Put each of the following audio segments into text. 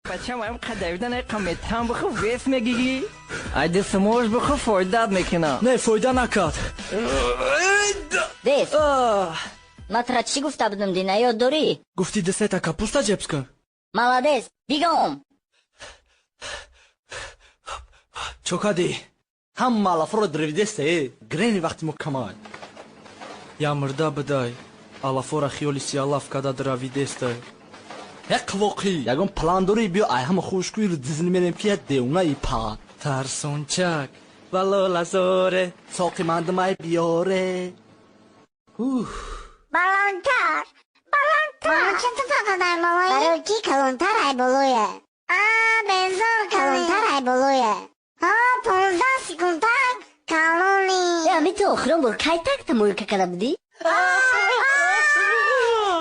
Бачам, ам қадавидан ай қаметам бихо, вес мегиги. Ай дисмош бихо, фоидат мекунам. Не, фоида накард. Дев, ман тура чӣ гуфта будам, дина ёд дорӣ? Гуфти десета капуста ҷебс кун. Молодец, бигом. Чо кадӣ? Ҳама алафоро дривидеста, э грени вақти мо камай. Я мурда бидай. Алафора хиёли сиялаф када дравидестай. Як қивоқӣ, ягон план дорӣ? Биё, ай ҳама хушкӯиро дизни мерем, ки як девонаи па. Тарсончак валолазоре. Соқи мандамай биёре. Баландтар, баландтар. Мана чӣ ту фақат ай болои? Барои ки калонтар ай болое. А, безор калонтар ай болое. Ҳа, 15 секундтар калони. Ами ту охирон бор кай такта мӯйка карда будӣ?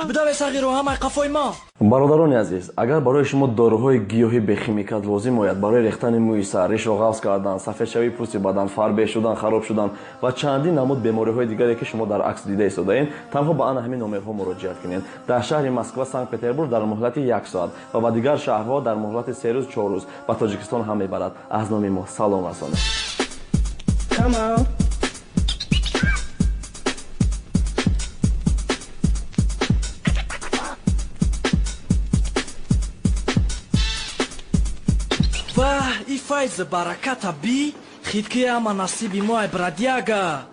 Бидаве, сағиро, ҳамаи қафои ма. Бародарони азиз, агар барои шумо доруҳои гиёҳӣ бехимикат лозим ояд барои рехтани мӯи сар, ришро ғафз кардан, сафедшавии пӯсти бадан, фарбеҳ шудан, хароб шудан ва чандин намуд бемориҳои дигаре, ки шумо дар акс дида истодаед, танҳо ба ана ҳамин номерҳо муроҷиат кунед. Дар шаҳри Москва, Санкт Петербург дар муҳлати як соат ва ба дигар шаҳрҳо дар муҳлати 3 рӯз, 4 рӯз ба Тоҷикистон ҳам мебарад. Аз номи мо салом расонед. Come on. Ваҳ, и файзи бараката би хитки ама насиби мо, ай бродяга.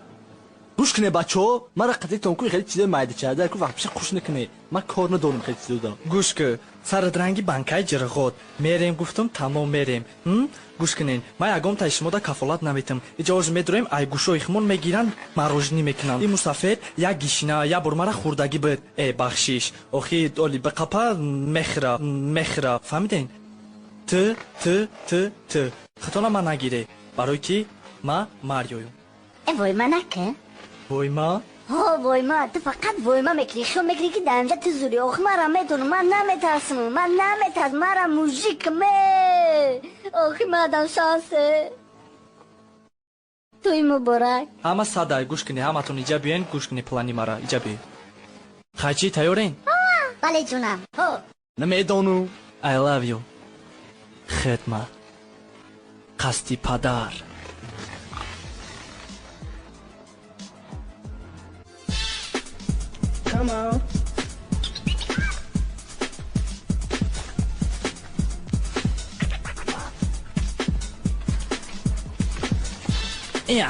Гӯш куне, бачаҳо, мара қатитон ку хеле чизои майдачада ку вақт пиша қуш накуне. Ман кор надорам хеле чизода. Гӯш ку, сарат ранги банкаи ҷирғот. Мерем, гуфтум, тамом, мерем. Гӯш кунен, ман ягонтаи шумода кафолат наметам. Иҷа медроем, ай гӯшои химон мегиранд, марожинӣ мекунанд. И мусафед як гишина як бор мара хӯрдагӣ буд. Э, бахшиш, охи оли биқапа мехӯра, мехӯра, фаҳмиден? Т т т т хитона ман нагире, барои ки ма Мариоюм. Э, войма накун. Войма? Ҳо, войма. Ту фақат войма мекунӣ, хиёл мекунӣ, ки дар инҷа ту зурӣ. Охи мара метонам, ман наметарсам, ман наметарсам, мара мужик ме. Охи мадам шансе. Туи муборак. Ҳама садай, гӯш кунӣ, ҳаматон иҷа биёен, гӯш кунӣ плани мара, иҷа биёед. Хайчи, тайёрен? Бале, ҷунам, ҳо. Намедонам. I love you. Хидмат қасди падар. Come on. Я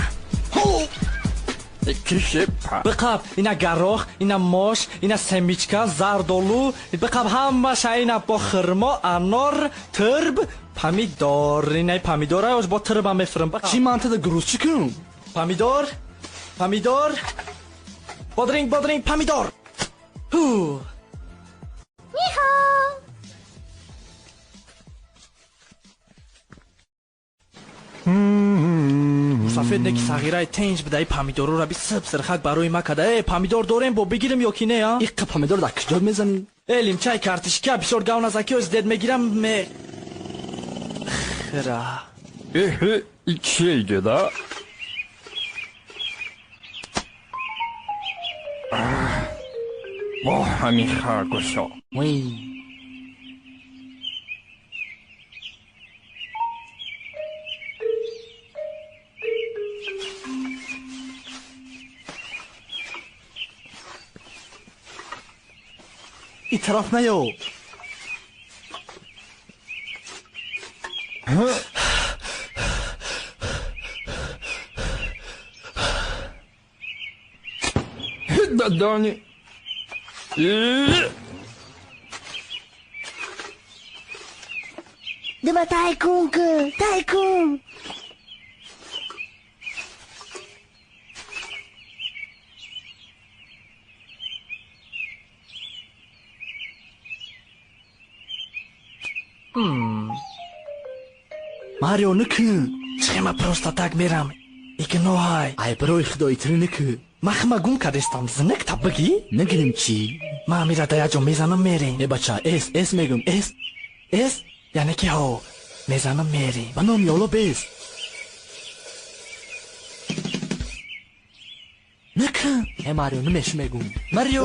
биқаб, ина гарох, ина мош, ина семечка, зардолу, биқаб ҳамаша, ина бо хирмо, анор, тирб, помидор, инаи помидора оз бо тирба мефурам. Чӣ, ман тада грузчӣ кунам? Помидор, помидор, бодринг, бодринг, помидор. Ҳу. Нихо. Мусафед неки сағираи тенҷ бидаи, помидорора би сиб сирхак барои ма када. Э, помидор дорем, бо бигирем ё ки не, а? Иққа помидор дар куҷо мезанӣ? Э, лимчаи картишка бисёр гав назаки, оз дед мегирам, ме хира. Эҳе, ичейгеда. Бо ҳамин харгӯшо. Вой. И тараф наё. Дадони. Дума тайкун ку, тайкун. Марио, накун. Чихема, просто так мерам, игноҳай. Ай барои худо, итри накун. Ман хима гум кардестам, зинакта бигӣ. Нагирем чӣ? Ман амира да як ҷо мезанам, мерем. Э, бача, эс эс мегум, эс эс. Яъне ки ҳо, мезанам, мерем. Ба номи Олло, бес. Накун. Э Марио, намеш мегум. Марио.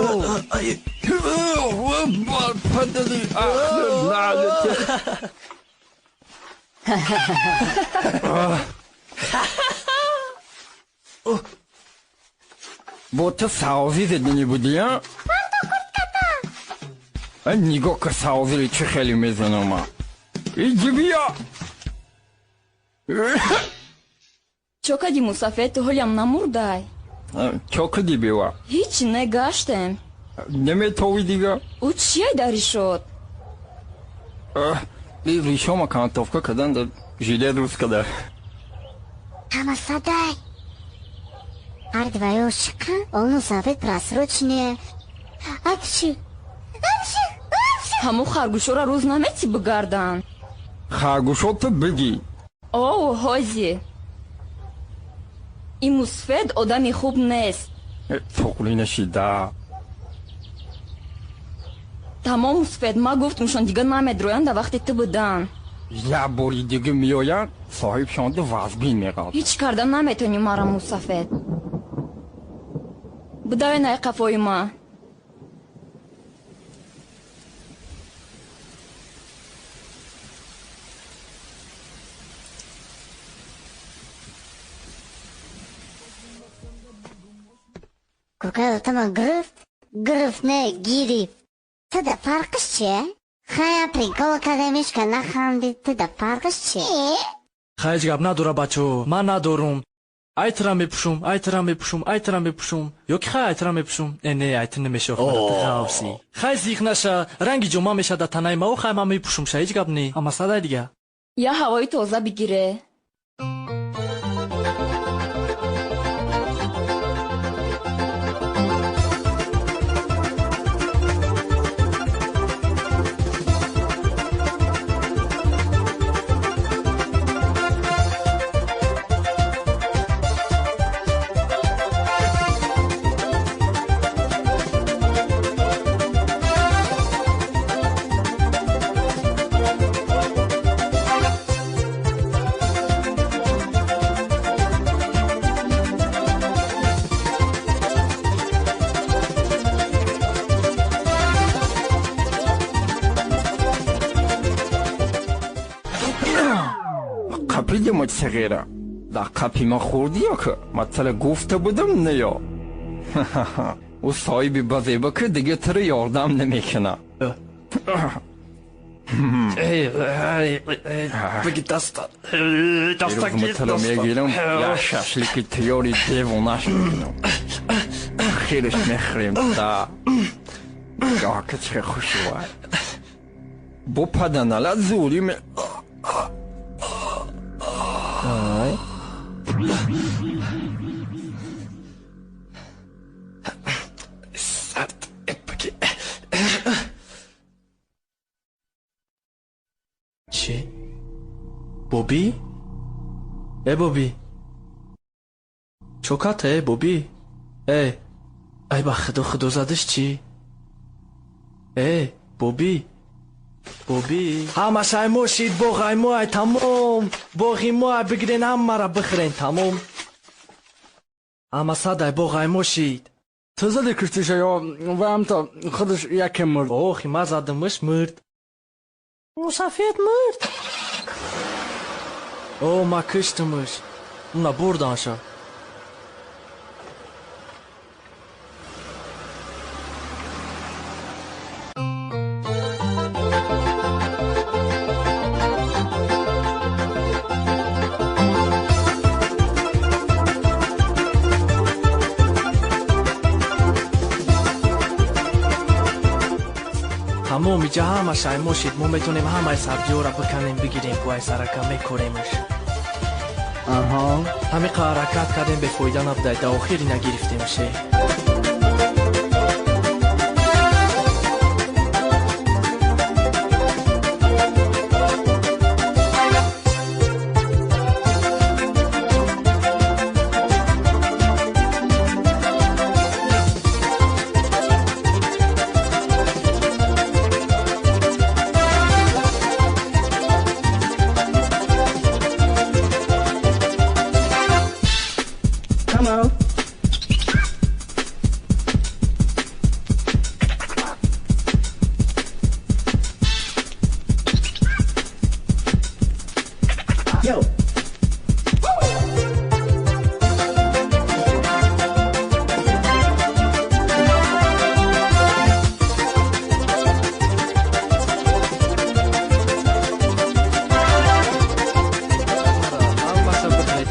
Бо ту савзӣ задани будӣ, а? Нигоҳ ка, савзири чӣ хеле мезанама. Иҷи биё. Чо кади, мусафед, ту ҳолиам намурдай? Чо кади, бева? Ҳеҷ не, гаштем. Наметовӣ дига? Ӯ чия дар ришот? Ришома кантовка кадан да жилет рӯз када. Ҳама садай. Ҳар двоё шиқан, он мусафед просроченные. Апши. Апши. Апши. Ҳамо харгӯшоро рӯз наметӣ бигардан. Харгӯшо ту бигӣ. Оу, ҳози. Ин мусфед одами хуб нест. Тоқлӣ нашида. Тамом, мусфед, ма гуфтумшон, дига намедроянд да вақти ту будан. Як бори дига меоянд, соҳибшонда вазбин меғалт. Ҳеҷ карда наметонӣ мара, мусафед. Бидаве най қафои ма. Куркаи тама гирифт, гирифт не, гирифт. Ту да фарқиш чие? Хая прикол кардемиш ка нахандид, ту да фарқиш чие? Хай, ҳеҷ гап надора, бачаҳо, ман надорум. Ай тира мепӯшум, ай тира мепӯшум, ай тира мепӯшум. Ё ки хай, ай тира мепӯшум. Э не, ай ту намешоф, ту ғавсӣ. Хай, зиқ наша, ранги ҷома меша да танаи мао, хай ман мепӯшум ша, ҳеҷ гап не. Ама садай дига. Я ҳавои тоза бигире. Қапидимо сағира. Дар қапи ман хурдиё ки матала гуфта будам неё. Ӯ соҳиби базеба ки дига туро ёрдам намекунад. Биги даста. Даста мегирам, як шашлики тиёри девонаш мекунам. Хелеш мехӯрем да. Гака чӣ хушвай. Бо паданала зури ме. Ай. Сард. Биги. Чӣ? Боби? Э Боби. Чоката э Боби? Э. Ай ба худо, худо задиш чӣ? Э Боби. Боби. Ҳамаш ай мо шид, боғ ай мо ай тамом. Боғи мо ай, бигирен ҳамаро бихӯрен тамом. Ҳама садай, боғ ай мо шид. Ту зади куштиша ё ваамто худаш яке мурд? Охи, ма задимиш, мурд. Мусафед мурд. О, ма киштимиш. Уна бурданша. Тамом, иҷа ҳамаш ай мо шид, мо метонем ҳамаи сабзиҳоро биканем, бигирем, ку ай сарака мекоремаш. Аҳа. Ҳамиқа ҳаракат кардем, бефоида набудай, да охири нагирифтем ше. Come on.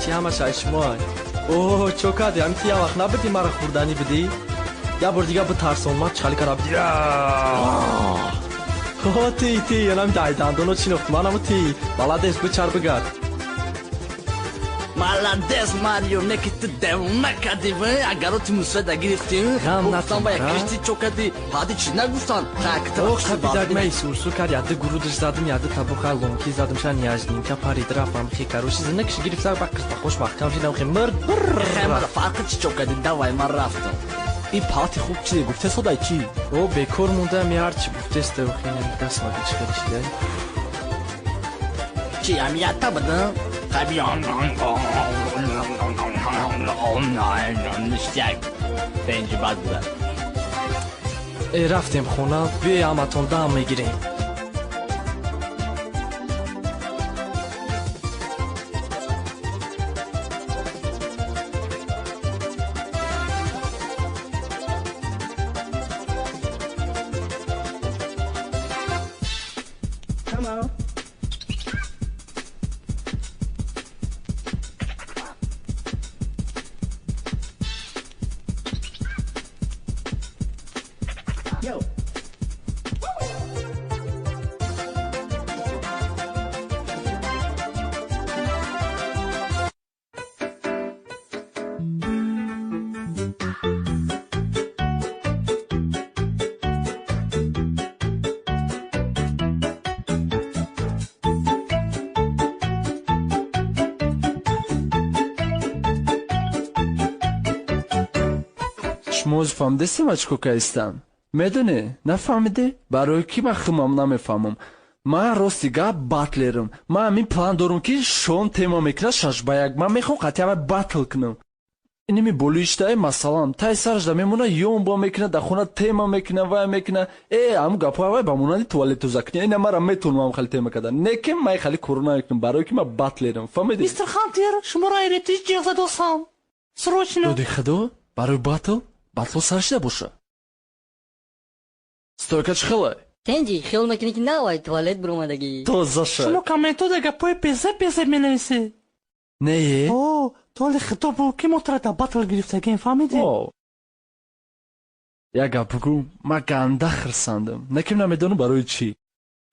чи ҳамаш ай шумо ай. О, чо кардӣ? Ҳамин ти як вақт набудӣ мара хӯрданӣ будӣ? Як бор дига битарсон, ман чӣ кара будӣ? О, ти, ти, янам дай дандоно чинохт, манаму ти. Молодец, бичар бигард. Молодец, Марио, не ки ту девона кардӣ, агаро ту мусфеда гирифтӣ, гуфтан ба як кишти чо кардӣ, баъди чӣ нагуфтан? Ох, қапидак ман сурсур кард, яды гурудаш задам, яды табуха лонки задам, ша няжнинка парид рафтам, хе кароши зина киши гирифта, ба қиртақош маҳкам шидам, хе мирд бир. Фарқи чӣ чо кардӣ? Давай, ман рафтам. Ин палати хуб чизе гуфте содай чӣ? О, бекор мондам, ҳарчи гуфтеста, охи даст мага чӣ хеле шидай. Чӣ, ҳамията будам? Э, рафтем хона, биёй ҳаматон дам мегирем. Шумо ҳозир фаҳмидастем ма чӣ кор кардистам? Медонӣ? Нафаҳмидӣ? Барои ки ман худам намефаҳмам. Ман рости гап батлерам. Ман ҳамин план дорам, ки шон тема мекунад 6 ба 1. Ман мехоҳам қатъиян батл кунам. Иними болиштае, масалан, таи сарашда мемона, ёнбо мекунад, дар хона тема мекунад, вай мекунад. Э, ҳамун гапҳои вай ба монанди туалет тоза кунӣ. Ина мара метавонам хеле тема кардан. Не ки ман хеле коро намекунам, барое ки ман батлерам. Фаҳмидӣ? Мистер Хантер, шуморо эретиш ҷиғ задосам. Срочно. Доди худо, барои батл? Батло сар шида боша. Стойка чӣ хелай? Тенҷи, хиёл мекунӣ ки навай туалет биромадагӣ. Тоза шай. Шумо комментода гапҳои безеб безеб менависед. Не? О, толи хито бу ки мо тура дар батл гирифтагем, фаҳмидӣ? Як гап бугӯ, ман ганда хирсандам. Не ким намедонам барои чӣ.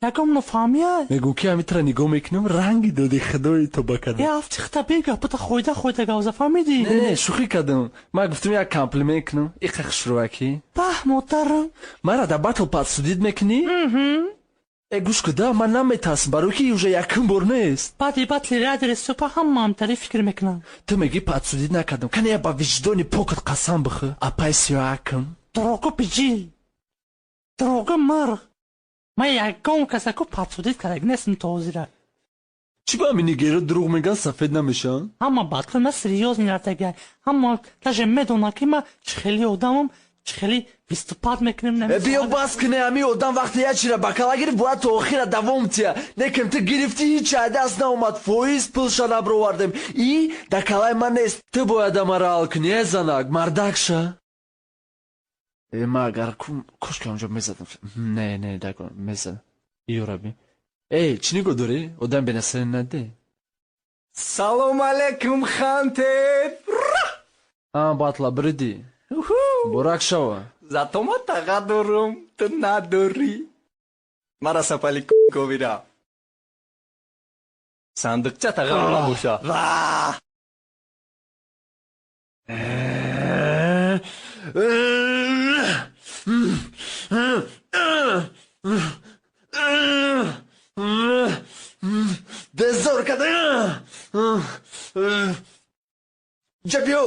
Ягон нофаҳмия? Мегӯм ки ҳамин тура нигоҳ мекунам, ранги доди худои тоба кардам. Э, афти хита бега, бута хойда хойда гавза, фаҳмидӣ? Не, не, шӯхӣ кардам. Ман гуфтам як комплимент кунам. Иқа хушрӯакӣ. Баҳ, модарам. Мара дар батл подсудить мекунӣ? Э, гӯш куда, ман наметарсам, барои ки уже якум бор нест. Баъди батли радири супа ҳамаам тари фикр мекунам. Ту мегӣ подсудить накардам. Кане я ба виҷдони покат қасам бихӯ. Апай сиёакам. Дурӯғгӯ биҷил. Дурӯғгӯ мурғ. Ман ягон касаку подсудить кардаги нестам то ҳозира. Чӣ ба ҳамин нигеро дурӯғ мегӯянд, сафед намешаванд? Ҳама батли ма серьёзный рафтага. Ҳама даже медонад, ки ман чӣ хели одамам, чӣ хели выступать мекунем. Э, биё бас куне, ҳамин одам вақте як чира ба кала гирифт, бояд то охира давом тия. Некем ту гирифтӣ, ҳеч даст наомад, фоиз пулша набровардем. И дар калаи ман нест. Ту бояд амара ҳал кунӣ, э занак, мардак ша. Э, ман агар кошки онҷо мезадам. Не, не, дакон, мезадам. Иёраби. Эй, чӣ нигоҳ дорӣ? Одам бенасирин наде. Салом алейкум, Хантер! А, батла бриди. Бурак шава. Зато ма таға дорум, ту надорӣ. Мара сапали ковира. Сандуқча таға набоша. Ва! Безор када. Ҷабиё.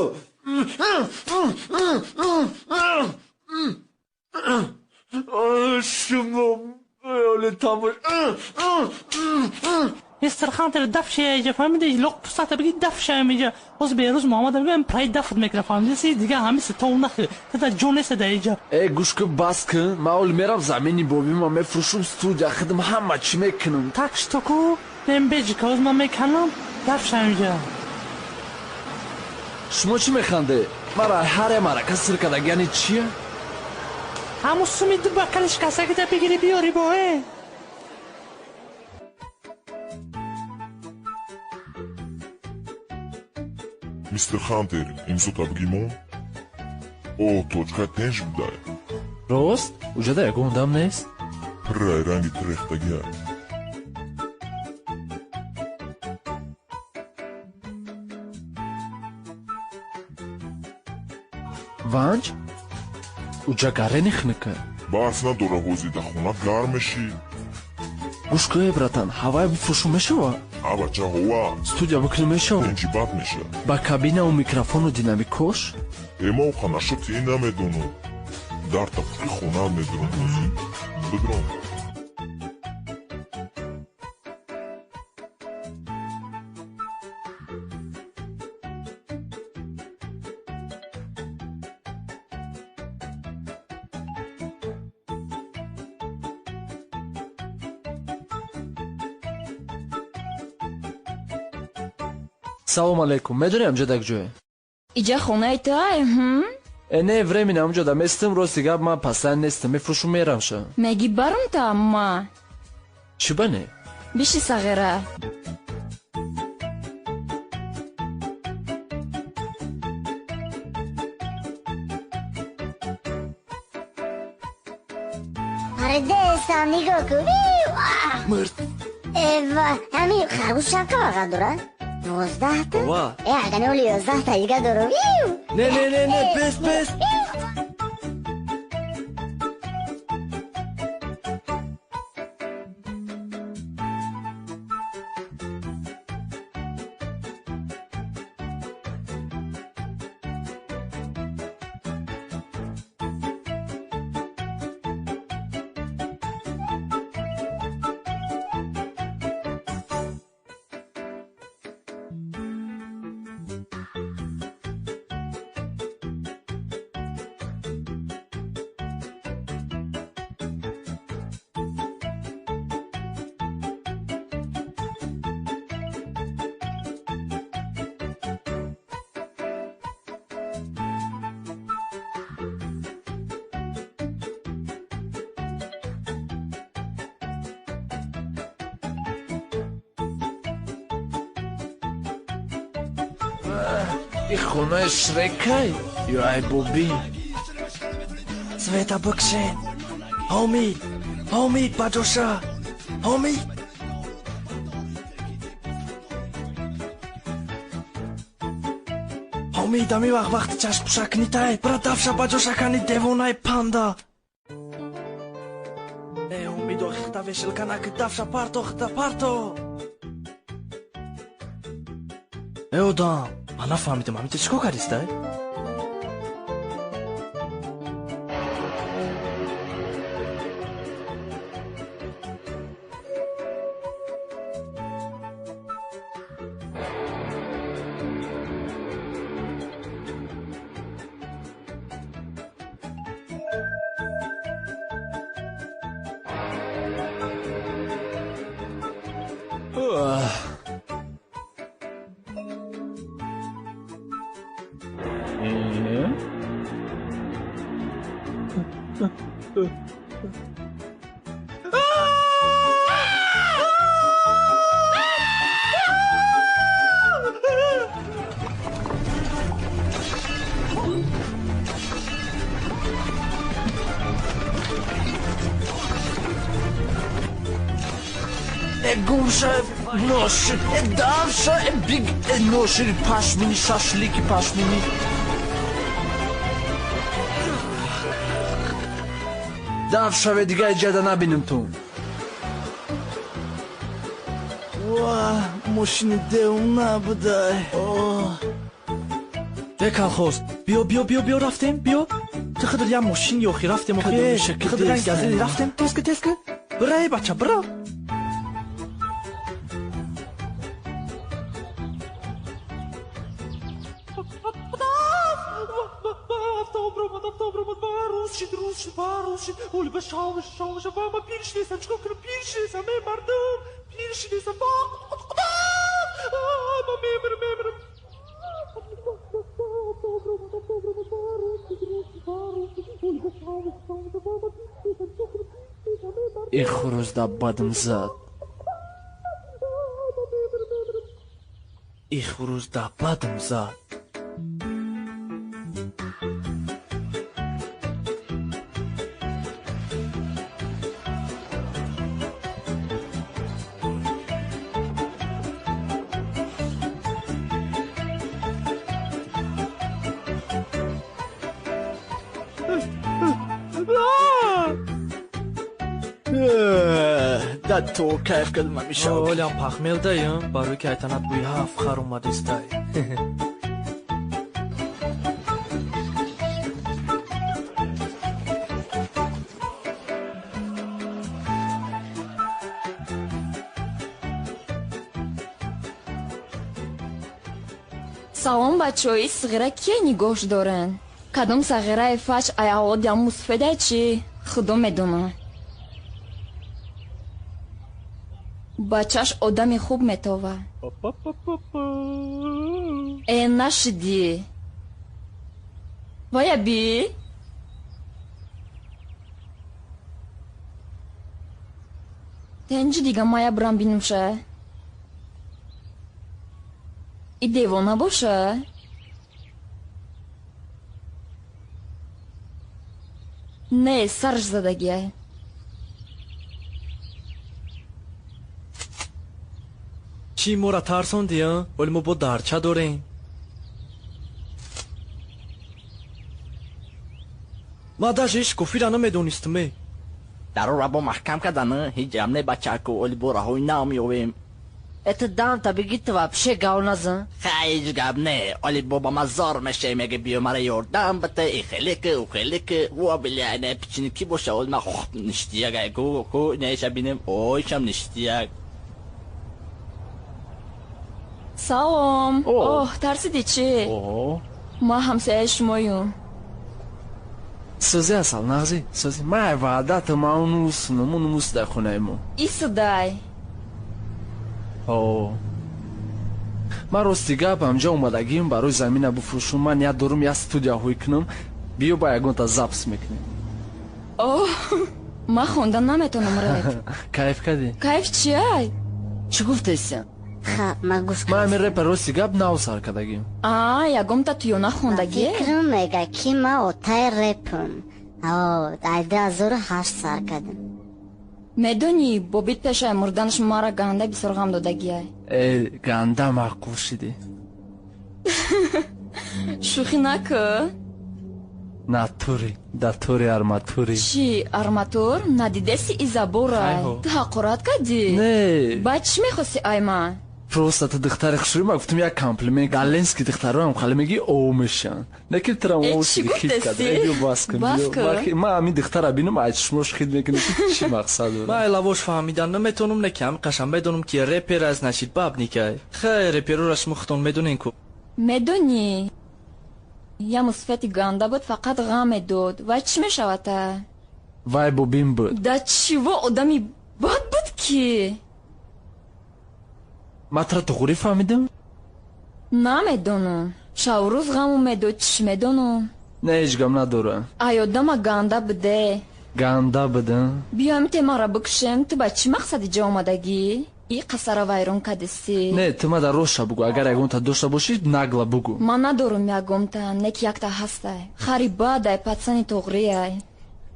Шумо оле тамош. Мистер Хантер, даф шия иҷа, фаҳмидӣ? Лоқ пустата биги, даф шаям иҷа. Ҳозир берӯз Муҳаммад мегӯям, прай дафт мекунам, фаҳмидӣ? Дига ҳамин ситов нахӯ. Тада ҷо неста дар иҷа. Э, гӯш кун, бас кун. Ман оли мерам замини бобима мефурӯшум, студия худам ҳама чӣ мекунам. Так что ку, нем беҷика, ҳозир ман меканам, даф шаям иҷа. Шумо чӣ механде? Мара ҳар як марака сир кардаг, яъне чия? Ҳамун суми ду бакали шикастагита бигирӣ биёрӣ бо, э. Мистер Хантер, имзота бигимон? О, точка тенж будай. Рост? Уҷада ягон одам нест? Пиррай ранги тирехтагиай. Ванҷ? Уҷа гарени хника. Барф надора ҳозир, дар хона гарм мешӣ. Гӯш кӯе, братан, ҳавай бифурӯшу мешава? А бача, ҳова. Студия бикунӣ мешава? Тенҷи бад меша. Ба кабинаву микрофону динамикош? Э, ма оха нашоти ин намедонам. Дар тафуқи хонаат медурам ҳозир. Бидром. Салом алейкум. Медонӣ амҷа дар ҷое? Иҷа хонаи туай, ҳм? Э, не, временно амҷа да местам, рости гап ман пастан нестам, мефурӯшум мерам ша. Меги барум та ма. Чӣ ба не? Биши сағира. Паридесам, нигоҳ кун. Мурд. Эва, ҳамин харгӯш чанд қабақа дорад? 12-та? Ова. Э, агар оли 11-та дига дорам. Не, не, не, не, бес, бес. И хонаи Шрекай ё Айбобӣ? Света бикшен. Ҳомид, Ҳомид, ба ҷоша. Ҳомид. Ҳомид, ами вақт вақти чашмпӯшакнитай. Бира дафша ба ҷоша кани девонаи панда. Э, Ҳомид, охихта вешилка накӣ, дафша парто, хита парто. Э, одам, ман нафаҳмидам, ҳамин ту чӣ кор кардистай? Э, гумша, ношир, э, давша, э, биг, э, ношир, пашмини, шашлики пашмини. Дав шаве, дига иҷада набинем ту. Ва, мошини девона будай. Э, колхоз, биё, биё, биё, биё, рафтем, биё. Ту худат як мошини охи рафтем, охи. Худат ранг газели рафтем, тезки, тезки. Бира, э, бача, бира. Э, хурӯз да бадм зад. И хурӯз да бадм зад. То кайф кардам ҳамеша. Олям пахмелдай, барои ки айтанат бӯи ҳафт хар омадистай. Салом, бачаҳои сағира, кие нигоҳш доранд? Кадом сағираи фач ай авлоди мусфедай чӣ? Худо медона. Бачаш одами хуб метова. Э, нашидӣ. Вая би? Тенҷи дига мая бирам бинумша. И девона боша? Не, сарш задагиай. Чӣ мора тарсонди, а? Вале мо бо дарча дорем. Ма даже ҳеҷ кофира намедонистам, э. Дарора бо маҳкам кардан, ҳеҷ ам не бачаку, оли бо раҳои нав меёвем. Это дам та бигӣ ту вообще гав назан. Хай, ҳеҷ гап не, оли бо ба ма зор мешавӣ, меги биё мара ёрдам бите, и хелики, у хелики, во бля, не пичини ки боша, оли ма ништияк, ай ку, ку, неша бинем, ойшам ништияк. Салом. Оҳ, тарсидӣ чӣ? Ма ҳамсояи шумоюм. Сӯзи асал, нағзӣ, сӯзи. Ман ваъдата, ма унусунам, унус дар хонаи мо. Исудай. Ҳо. Ман рости гап ҳамҷа омадагиам барои замина буфурӯшум. Ман ният дорум як студия ҳой кунам. Биё ба ягонта запис мекунем. Оҳ, ман хонда наметонам рэп. Кайф кардӣ? Кайф чиай? Чӣ гуфтесиям? Ха, ман гӯш Ман ҳамин рэпа рости гап нав сар кардагим. А, ягонта туё нахондагӣ? Фикрам мега ки ман отаи рэпам. Ай 2008 сар кардам. Медонӣ, бобит пешай мурданаш мара ганда бисёр ғам додагиай. Э, ганда маъқул шидӣ. Шӯхӣ накӣ. Натури, датури арматури. Чӣ, арматур? Надидеси изаборай. Ту ҳақорат кардӣ? Не. Баъд чӣ мехости ай ман? Просто ту духтари хушрӯй, ман гуфтам як комплимент. Галенски духтароам хали меги о мешан. Не ки трам Э, о чӣ шиди хит гуфтеси? кард. Э, биё бас кун, Бас биё. кун. Ман ҳамин духтара бинам, ай чишмош хит мекунӣ, ки чӣ мақсад дорад? Ман лавош фаҳмидан наметонам, не ки ҳами қашан медонам ки репер аз нашид бабникай. Хай, реперора шумо худтон медонен ку. Медонӣ, я мусфети ганда буд, фақат ғам медод. Вай чӣ мешавад-а? Вай бобин буд. Да чиво одами бад буд ки? Ман тура туғрӣ фаҳмидам? Намедонам. Шаврӯз ғаму медод, чӣ медонам? Не, ҳеҷ гап надора. Ай одама ганда буде. Ганда будам. Биё ҳами темаро бикушем, ту ба чӣ мақсади ҷо омадагӣ? И қасара вайрон кардисӣ. Не, ту ма дар ростша бугӯ, агар ягонта дошта бошӣ, нагла бугӯ. Ман надорум ягонта, не ки якта ҳастай. Хари бадай, пацани тоғрияй.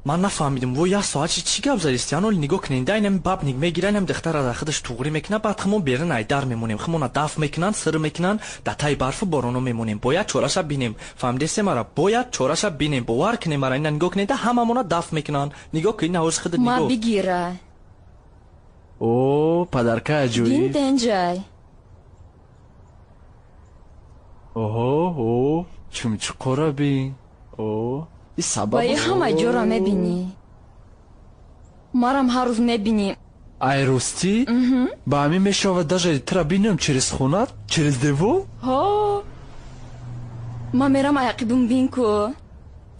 Ман нафаҳмидам, во як соат чӣ гап задисти? Ан оли нигоҳ кунед, дай нами бабник мегира, нами духтара дар худаш туғрӣ мекунад, баъд хумон берун айдар мемонем. Хумона даф мекунанд, сир мекунанд, дар таи барфу бороно мемонем. Бояд чораша бинем. Фаҳмидесте мара? Бояд чораша бинем. Бовар кунем мара, ина нигоҳ кунед, ҳамамона даф мекунанд. Нигоҳ кунед, ина ҳози худат Ма нигоҳ. бигира. О, падарка Бин аҷоиб. тенҷай. Оҳо, о, чумчуқора бин. О, и сабаб. Ба и ҳама ҷора мебинӣ. Марам ҳар рӯз мебинӣ. Ай ростӣ? Ба ҳамин мешавад даже тура бинам через хона, через девор? Ҳо. Ман мерам аяқибум бин ку.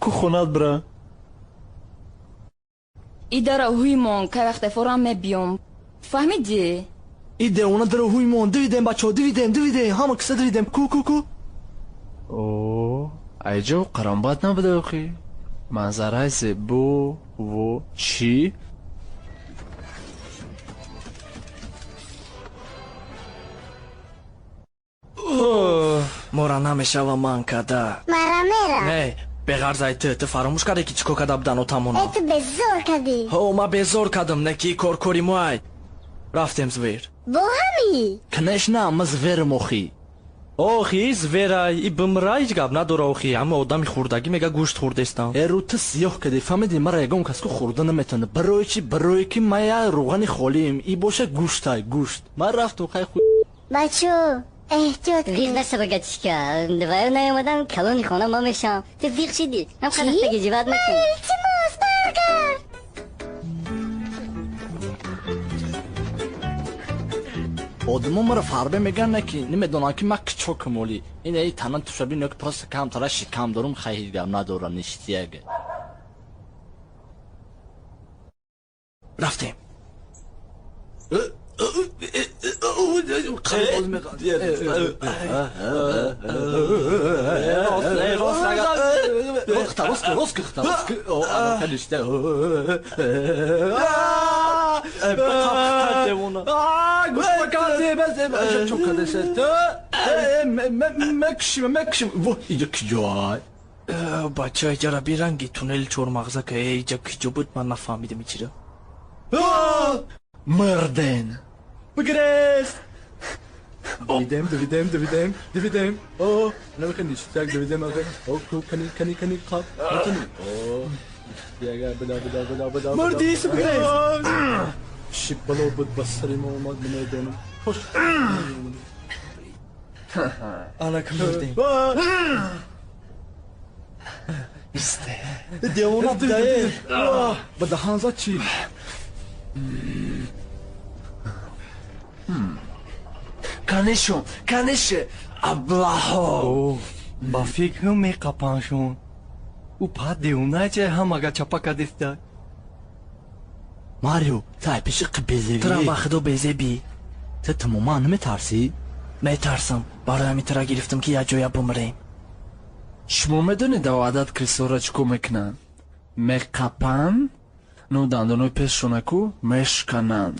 Ку хонат бира? И дара ҳуймон, кай вақте форам мебиём. Фаҳмидӣ? И девона дара ҳуймон, дивидем бачаҳо, дивидем, дивидем, ҳама киса дивидем. Ку, ку, ку. О, айҷо қарамбат набуда охи. Манзараи зебо, во, чӣ? Мора намешава ман када. Мара мера. Не, беғарз ай ту, ту фаромӯш кардӣ ки чӣ кор карда будан отамона? Э, ту безор кардӣ. Ҳо, ман безор кардам, не ки кор кори мо ай. Рафтем звер. Бо ҳами? Конечно, ма зверам охи. Охи, зверай, и бимра ҳеҷ гап надора охи. Ҳама одами хурдагӣ мега гӯшт хурдестам. Э, рӯ ту сиёҳ кардӣ, фаҳмидӣ? Мара ягон кас ку хӯрда наметавона. Барои чӣ? Барое ки ман я рӯғани холием. И боша гӯштай, гӯшт. Ман рафтум, хай ху. Бачо, эҳтиёт Виқ наша богатишка. Ваё наёмадан калони хона ма мешам. Ту виқ шидӣ. Ҳам қадафтаги ҷиват накун. Илтимос, баргард. Одамо маро фарбе мегӯянд, не ки намедонанд ки ман кичокам оли. Ин эй тана тушаби не ки просто камтара шикам дорум, хай ҳеҷ гап надора, ништияга. Рафтем. Бача, иҷара биранги туннели чормағза ка иҷа киҷо буд, ман нафаҳмидам ичира. Марден. Бигрез! Дивидем, дивидем, дивидем, дивидем. О, намехоҳ ништяк, дивидем, охе. О, ку, кани, кани, кани, қап, кани. О, ништяк, бада, бада, бада, бада. Мурдӣ, бигрез! Чӣ бало буд ба сари мо омад, намедонам. Хош. Анака мурдем. Девона будае. Ба даҳан зад чӣ? Канешон, канеше, аблаҳо. Ба фикрам меқапаншон. Ӯ пад девонача ҳамага чапа кадиста. Марио, ту ай пеши безебӣ. Турам ба худо безебӣ. Ту тамоман наметарсӣ? Метарсам. Барои ҳамин тура гирифтам ки як ҷоя бумрем. Шумо медонед дар одат крисора чӣ кор мекунанд? Меқапанд, ну дандонои пешшонаку мешкананд.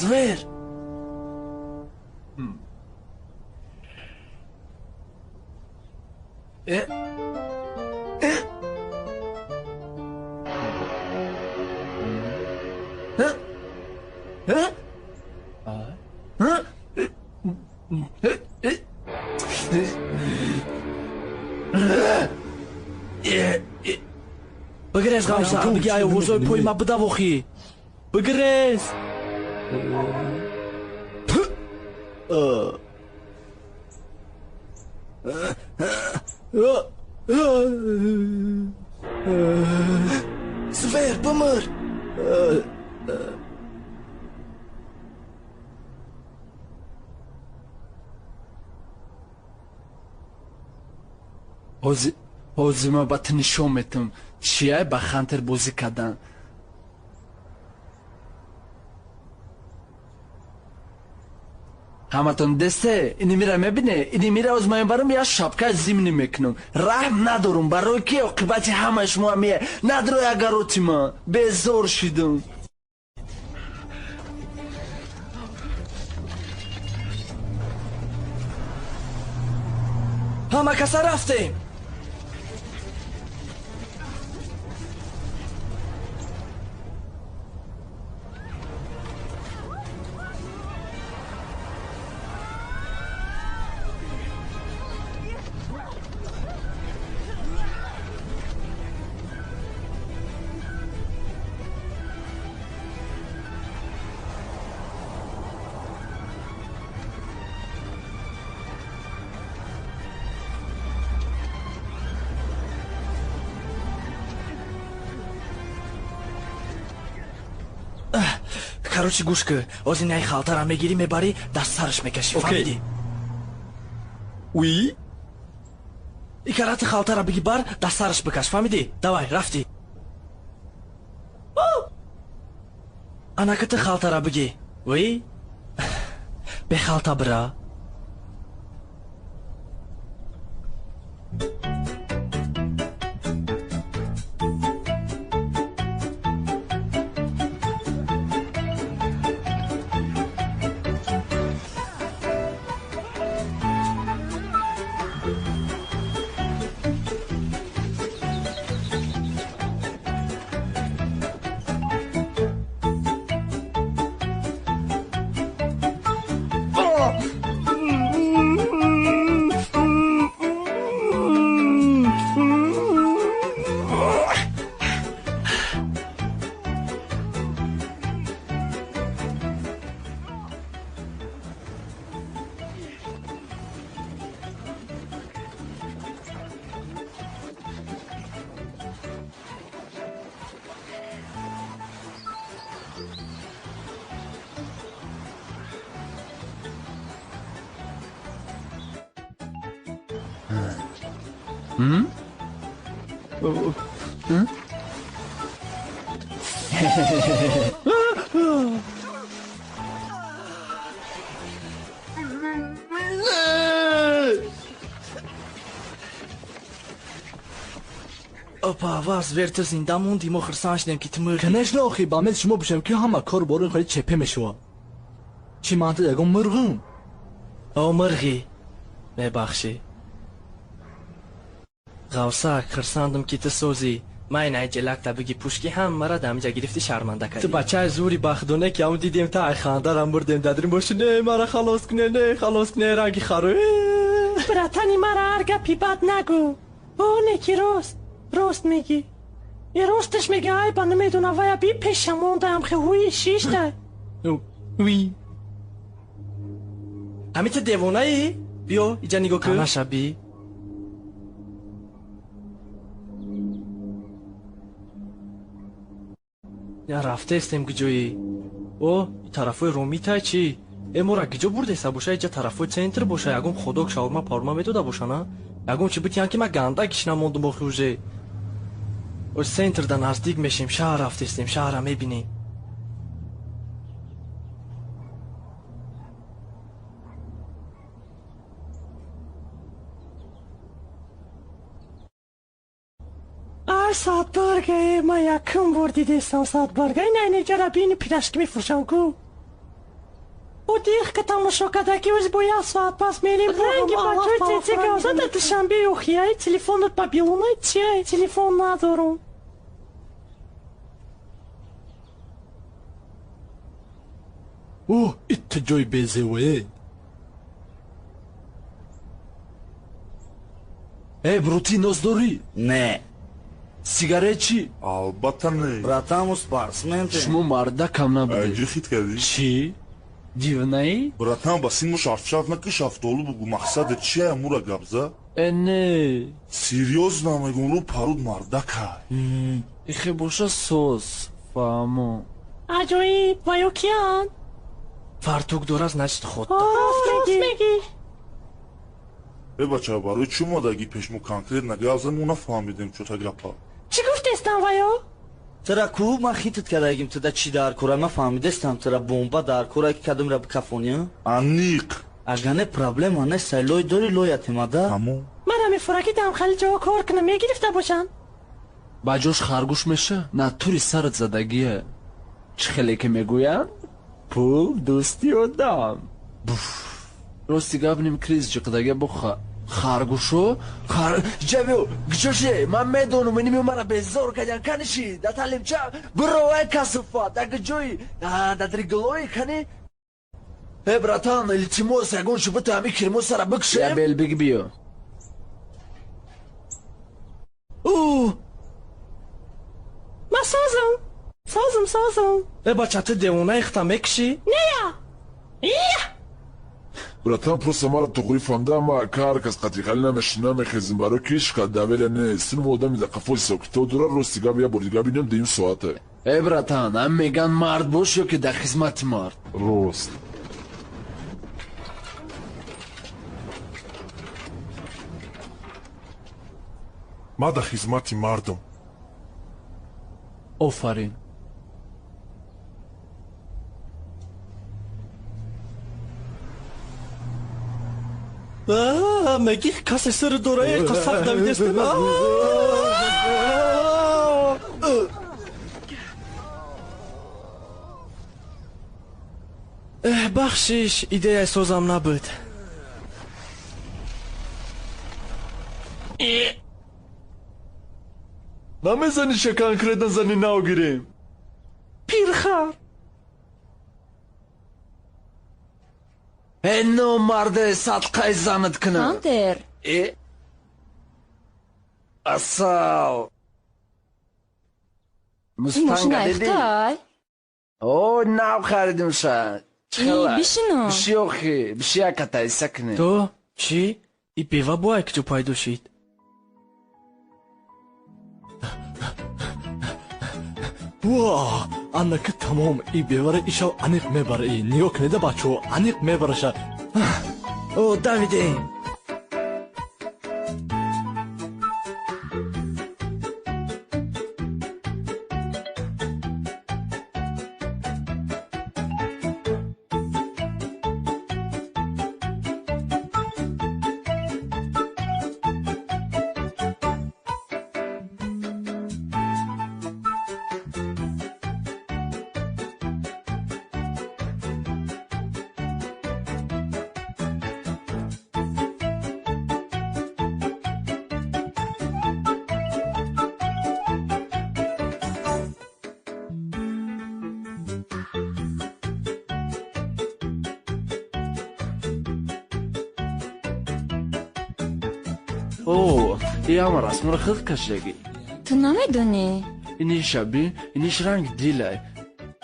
Звер! Э? Э? Э? Э? Э? Бигрез, Ғавса, биги ай овозои пои ма бидавохӣ. Бигрез! Звер, бимир! Ҳозир ман ба ту нишон метам, чияй ба хантер бозӣ кардан. Ҳаматон десте, ини мира мебине, ини мира оз ман барам я шапкаи зимни мекунам. Раҳм надорум, барои ки оқибати ҳамаи шумо ҳамие. Надрои агароти ман, безор шидум. Ҳама каса рафтем. Короче, гӯш кӣ, ҳозир най халтара мегирӣ, мебарӣ, дар сараш мекашӣ, фаҳмидӣ? Уи? Икарати халтара биги бар, дар сараш бикаш, фаҳмидӣ? Давай, рафтӣ. Анакати халтара биги. Уи? Бехалта бира. Опа, вас верту зинда монди, мо хурсанд шудем ки ту мурдӣ. Конечно, охи, ба мез шумо бошем ки ҳама кор бори хеле чепе мешава. Чӣ ман ту ягон мурғум? О, мурғӣ. Мебахшӣ. Ғавсак, хурсандам ки ту созӣ. Ман ин айҷелакта биги пушки ҳамара дамиҷа гирифти шарманда кардӣ. Ту бачаи зури бахдоне ки ҳамун дидем та ай хандарам бурдем дадрим боши не мара халос куне, не халос куне ранги харо. Братани мара ҳар гапи бад нагӯ. О, не ки рост. Рост мегӣ. И росташ мега айба намедона вая би пеша мондаам хе ҳуи шишта. Уи. Ҳами ту девонаӣ? Биё, иҷа нигоҳ кун. Танаша би. Я рафтаестем куҷоӣ? О, тарафои Ромитай чӣ? Э, мора куҷо бурдеса боша? Иҷа тарафои центр боша. Ягон ходок шаурма парма медода боша, на? Ягон чӣ битиян ки ман ганда гишна мондум охи уже. Оз центрда наздик мешем, шаҳр рафтестем, шаҳра мебинем. Ай, садбарга, э, ман якум бор дидестам садбарга. Ин айнеҷара бини пирашки мефурӯшам ку. О, дихка тамошо карда ки оз бо як соат пас мерем. Ранги бачаи цеце гавза дар Душанбе охи, телефонат ба билонай чия? Телефон надорум. О, итта ҷои безевое. Э, брути нос дорӣ? Не. Сигарет чӣ? Албатта не. Братан, спортсмен. Шумо мардакам набудед. Айҷи хит кардӣ? Чӣ? Дивнаӣ? Братан, ба син мо шафшаф накӣ шафтолу бугу. Мақсадат чия мура гапза? Э, не. Серьёзно мегум, рӯ паруд мардакай. Ихе боша соз, фаҳмо. Аҷоиб, ва ё киянд? Фартук дора, значит ход. Рост мегӣ. Э, бача, барои чӣ омадагӣ пеш мо конкретно гап зад, мо нафаҳмидем чӯта гапа. Чӣ гуфтестам ва ё? Тара ку ман хитат кардагим туда чӣ дар кора, ман фаҳмидестам тара бомба дар кора ки кадомра бикафони? Аниқ. Агар не проблема нест, лой дори лоятемада? Тамом. Мара мефура ки дамхали ҷо кор кунам мегирифта бошанд. Ба ҷош харгӯш меша? Натури сарат задагие. Чӣ хеле ки мегӯянд? Пул дӯсти одам. Рости гап ним криз ҷиқдага бо харгӯшо хар ҷабио гҷоше ман медонум иними мара безор кардян каниши да талимча биро ай касуфа да гҷои да дриглои кани. Э, братан, илтимос ягон чӣ бита ҳами кирмосара бикшем. Я бел биг биё. Ӯ! Ман созам. Созам, созам. Э, бача, ту девонаи хита мекушӣ? Нея. Ия! Братан, просто мара туғри фаҳмда, ма ҳар кас қатиқалӣ намешина мехезим барои ки ҳеч кас давела нест. Синум одами дар қафои ҳисобкитоб дора, рости гап як бор дига бинем дуюм соате. Э, братан, ҳам меган мард бош ё ки дар хизмати мард. Рост. Ман дар хизмати мардум. Офарин. Меги касе сир дора, э, қасақ давидестем. Э, бахшиш, идеяи созам набуд. Намезани ша конкретно зани нав гирем. Пирхар. Э, номарде садқаи занат кунам. Хантер. Э? Асал. Ин мошина Мустанга дидӣ? айхтай. О, нав харидим ша. И, бишино. Биши охи, биши яката иса кунем. То, чӣ? И бева бо ай куҷо пайдо шид? Ва, анаки тамом, и бевара ишав аниқ мебара и. Нигоҳ кунеда бачаҳо, аниқ мебараша. О, давидем. О, ияма расмро хид кашидаги. Ту намедонӣ? Иниша бин, иниш ранг дилай.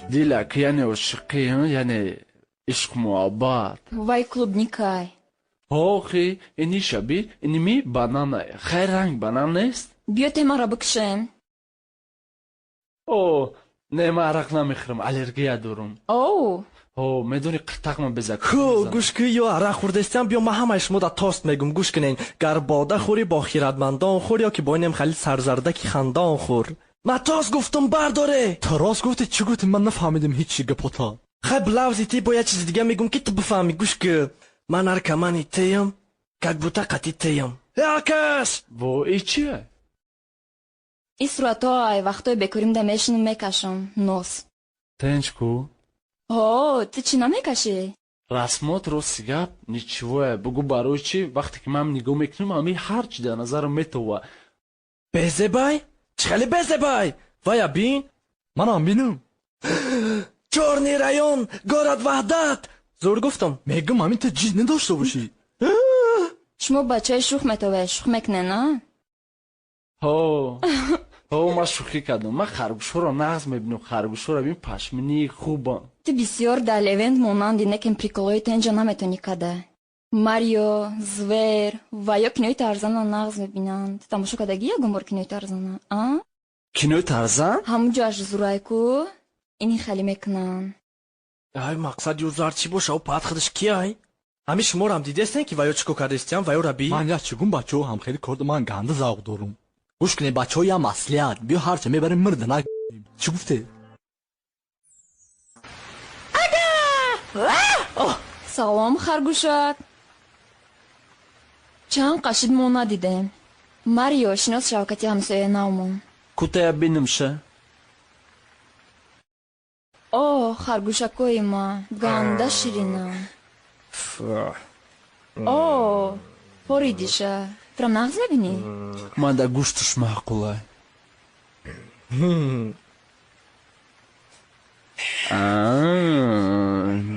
Дилак, яъне ошиқӣ, яъне ишқ муҳаббат. Вай клубникай. Охи, иниша бин, иними бананай. Хайр, ранг банан нест? Биё темаро бикушем. О, не, ман арақ намехӯрам, аллергия дорам. Оу. О, медони қиртақма безак. Ху, гӯш кӣ, ё арақ хӯрдестиам, биё ман ҳамаи шумо да тост мегум, гӯш кунен. Гар бода хӯрӣ, бо хиратмандон хӯр, ё ки бо инем хали сарзардаки хандон хӯр. Ман тост гуфтум, бардоре. Ту рост гуфтӣ, чӣ гуфтӣ, ман нафаҳмидим ҳеҷ гапота. Хай, блавзи ти бо як чизи дига мегум, ки ту бифаҳмӣ, гӯш кӣ. Ман наркомани тиям, как будто қати тиям. Якаш! Во, и чия? И суратҳо ай вақтҳои бекоримда мешинам мекашам. Нос. Тенч ку? Ҳо, ту чӣ намекашӣ? Расмот, рости гап, ничего. Бугу барои чӣ, вақте ки ман нигоҳ мекунам, ҳами ҳар чӣ дар назарам метова. Безебай? Чӣ хеле безебай? Вая бин? Манам бинам. Чёрный район, город Ваҳдат. Зур гуфтам. Мегум, ҳамин ту ҷид надошта бошӣ. Шумо бачаи шух метовед, шух мекунед, а? Ҳо. Ҳо, ман шӯхӣ кардам. Ман харгӯшҳоро нағз мебинам. Харгӯшҳоро бин, пашминии хубам. Ту бисёр дар левент монанди, некем приколҳои тенҷа наметонӣ када. Марио, Звер ва ё кинои Тарзана нағз мебинанд. Ту тамошо кардагӣ ягон бор кинои Тарзана, а? Кинои Тарзан? Ҳамун ҷоаш зурай ку, ини хеле мекунанд. Ай, мақсад юзар чӣ боша, ӯ паат худаш кияй? Ҳамин шуморам дидестен, ки ваё чӣ кор кардестиям, ваё раби? Ман як чӣ гум, бачаҳо ҳам хеле кор, ман ганда завқ дорум. Гӯш кунед, бачаҳо, я маслиҳат. Биё ҳарча мебарем, мирда на. Чӣ гуфте? Салом, харгӯшак. Чанд қашид мо надидем. Марио, шинос шавкати ҳамсояи навмон. Кутая бинамша. О, харгӯшакои ма, ганда ширинам. О, поридиша. Турам нағз мебинӣ? Ман дар гӯшташ маъқулай.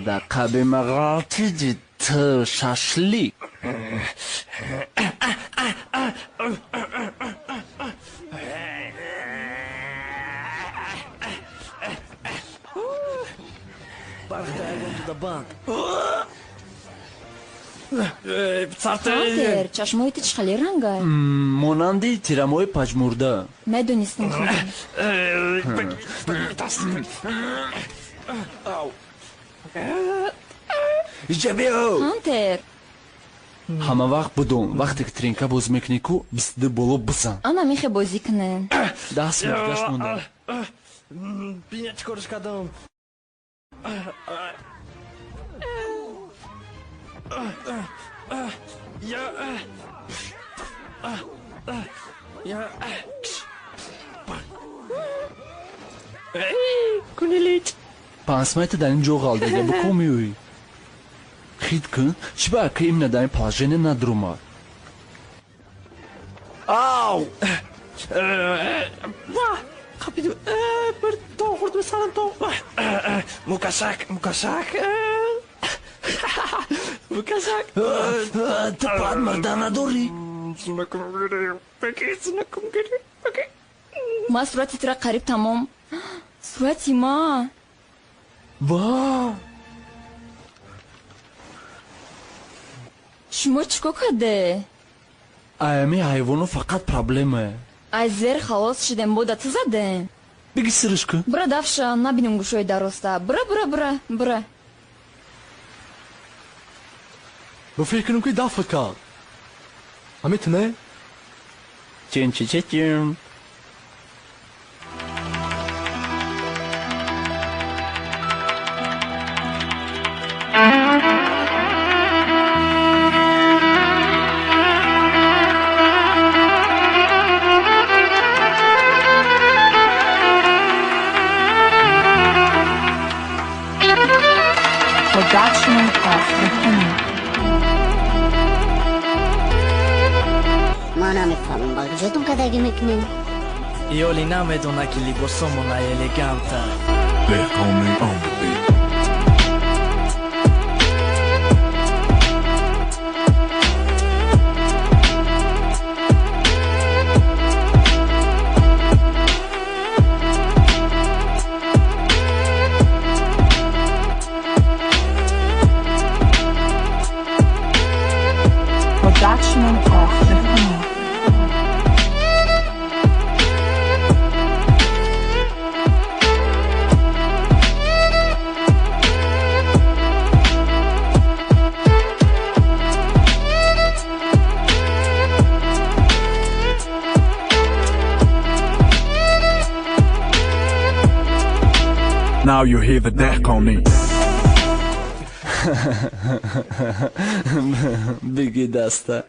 Дар қаби ма ғалтиди ту, шашлик. Хантер, чашмои ту чӣ хеле рангай? Монанди тирамои паҷмурда. Медонистам худам. Иҷа биё! Хантер. Ҳама вақт будум, вақте ки тринка боз мекунӣ ку, 22 боло бизан. Ана мехе бозӣ кунем. Даст мурдаш монда. Биня чӣ корш кардам. Кунилич. Пансмайта дар ин ҷо ғалдида, бо ко меоӣ? Хит кун, чӣ ба ака имна дар ин положение надурумад? Ау! Қапидим. Бір тон хӯрдим, сарам тон. Мукашак, мукашак. Мукашак. Ту пад мурда надорӣ? Ма сурати тура қариб тамом. Сурати ма. Ва! Шумо чӣ кор карде? Аями ҳайвоно фақат проблема. Ай зер халос шидем, бода ту задем. Биги сириш кун. Бура дафша, набинем гӯшои дароста. Бура, бура, бура, бура. Ба фикр кунам, ки дафъ кард. Ҳамин ту не? Чин чи чи чин. Production of Rahimi. Ман намефаҳмам, ба куҷотон кадагӣ мекунем? Ёли намедона, ки либосомона элеганта. Деҳқони on the beat. Now you hear the Dehqani. Биги даста.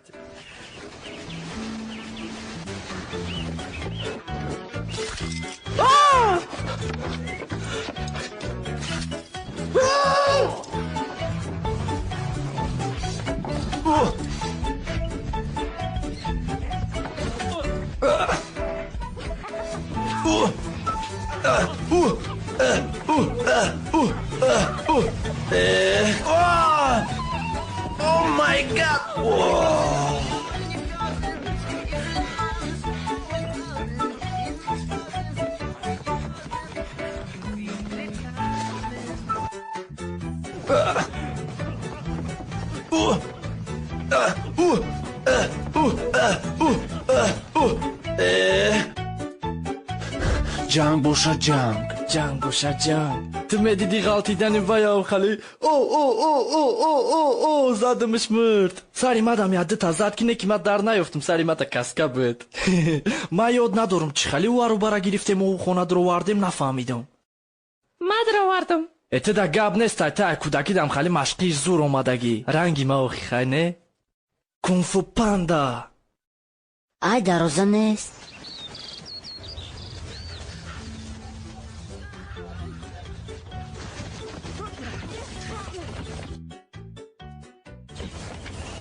Oh my God! Ҷанг бошад ҷанг. Ҷанг бошад ҷанг. Ту медидӣ ғалтидани ваям хали о о о о о о о задамаш мурд. Сари мадам яддита зад ки не ки ман дар наёфтам, сари мата каска буд. Ман ёд надорам чӣ хали ӯ арӯбара гирифтему ӯ хона дуровардем, нафаҳмидам. Ман дуровардам. Э ту да гап нестай, та кӯдакидам хали машқии зур омадагӣ. Ранги ма охи хай не? Кунфу панда. Ай дароза нест.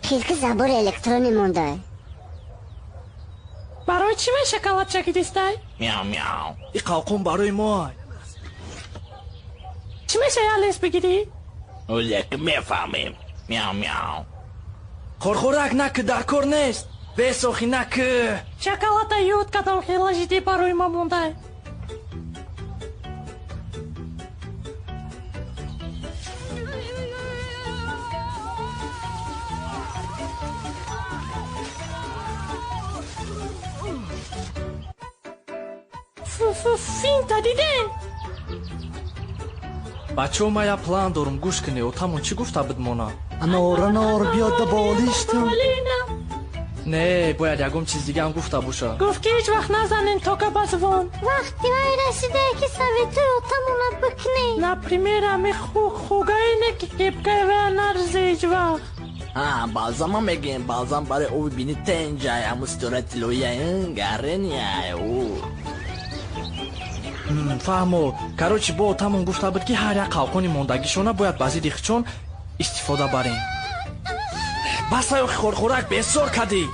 Килки забори электронӣ монда. Барои чӣ ман шоколадча гиристай? Мяу мяу. И қалқон барои мо. Чӣ меша я лес бигирӣ? Олек мефаҳмем. Мяу мяу. Хорхорак наки, дар кор нест. Бесохи наки. Шоколада ёд кадом хела жиди барои ма мондай. Финта диден? Бачаҳо, ман як план дорум, гӯш кунед. Отамон чӣ гуфта буд мона? Анор, анор, биёд да болиштам. Не, бояд ягон чиз дигаам гуфта боша. Гуфт ки ҳеҷ вақт назанен тока ба звон. Вақти вай расида ки советои отамона бикунем. Например, ами хугаи не ки кепкаи вая нарзе ҳеҷ вақт. Ҳа, балзама мегӯем, балзам барои ови бини тенҷай, ҳамун ситораи тиллоия, гарения ӯ. Фаҳмо. Короче, бо отамон гуфта буд ки ҳар як қалқони мондагишона бояд ба зидди хичон истифода барем. Басай охи хорхорак, бесор кадӣ.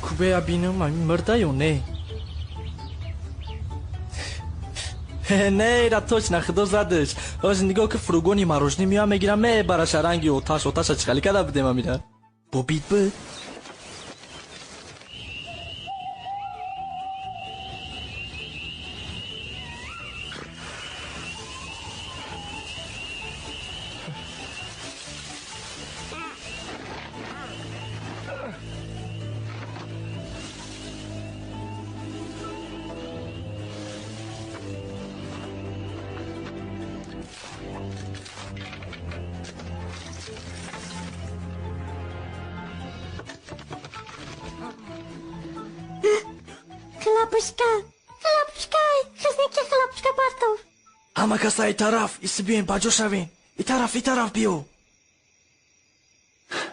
Кубея бинам, ами мурда ё не? Не, ира точно худо задаш. Ҳозир нигоҳ ки фургони марожнӣ меоям мегирам мебараша ранги оташ оташа чӣ када будем амира. Бобит буд. Хлопушка, хлопушка, хизники хлопушка партов. Ҳама каса и тараф, иси биёем баҷо шавем. И тараф, и тараф биё.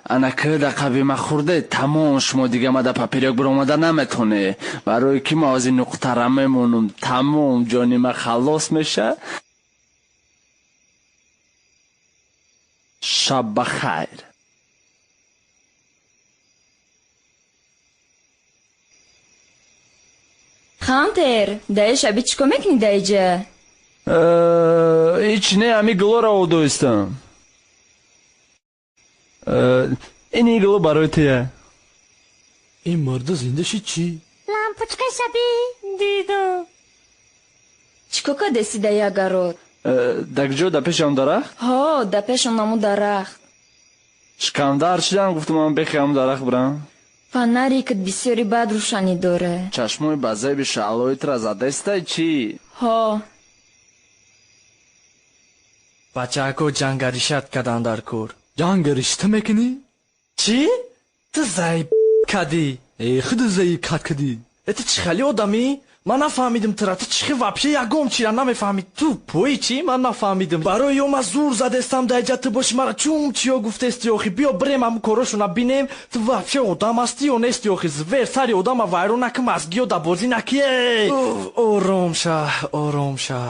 Ана ки да қаби ма хурде, тамом шумо дига ма да паперёк биромада наметоне. Барои ки ма ози нуқтара мемонум, тамом ҷони ма халос меша. Шаб ба хайр. Хантер, даи шаби чӣ кор мекунӣ даиҷа? Ҳеч не, ҳами гулоро одоистам. Ин гуло барои туя. Ин марда зинда шид чӣ? Лампочкаи шабӣ дидам. Чӣ кор кардеси даи агарот? Дар куҷо? Дар пеши он дарахт? Ҳо, дар пеши он ҳамун дарахт. Шикандар шидам, гуфтам ман бехи ҳамун дарахт бирам. Фонарикат бисёри бад рӯшанӣ дора. Чашмои ба зеби шаълоитра задестай чӣ? Ҳо. Бачаако ҷангаришат кадан дар кор. Ҷангаришта мекунӣ? Чӣ? Ту заиб кадӣ? Э, худу заиб кад кадӣ. Э, ту чӣ хели одамӣ? Ман нафаҳмидим тура, ту чӣ хел вообще ягон чира намефаҳмӣ. Ту пои чӣ? Ман нафаҳмидим. Барои ё ман зур задестам даиҷа ту боши мара чум чиё гуфтести охи. Биё бирем ҳамун корошона бинем. Ту вообще одам ҳастӣ ё нести охи? Звер сари одама вайрон наки, мазгиё да бозӣ наки. Эй! Ором ша, ором ша.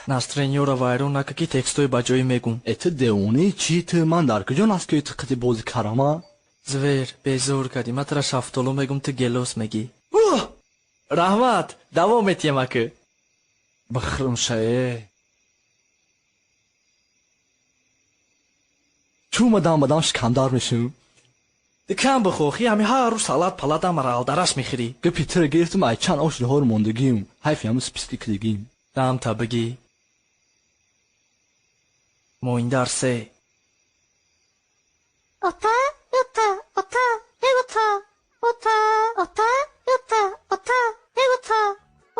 Настроениёро вайрон нака ки текстои ба ҷоӣ мегум. Э, ту девонаи чӣ? Ту ман дар куҷо наскои ту қити бозӣ карама? Звер, безор кардӣ. Ман тура шафтолу мегум, ту гелос мегӣ. Раҳмат, давом метиҳем акы. Бихӯрм шае. Чӯ ма дам ба дам шикамдар мешавам? Ту кам бихӯ, хи ҳами ҳар рӯз салат палат амара алдараш мехӯрӣ. Гапи тура гирифтам, ай чанд ош ниҳор мондагим. Ҳайфи ҳамун списки кидагим. Дамта бигӣ. Моиндар се. Ота, ота, ота, ота, ота, ота, ота, ота, ота,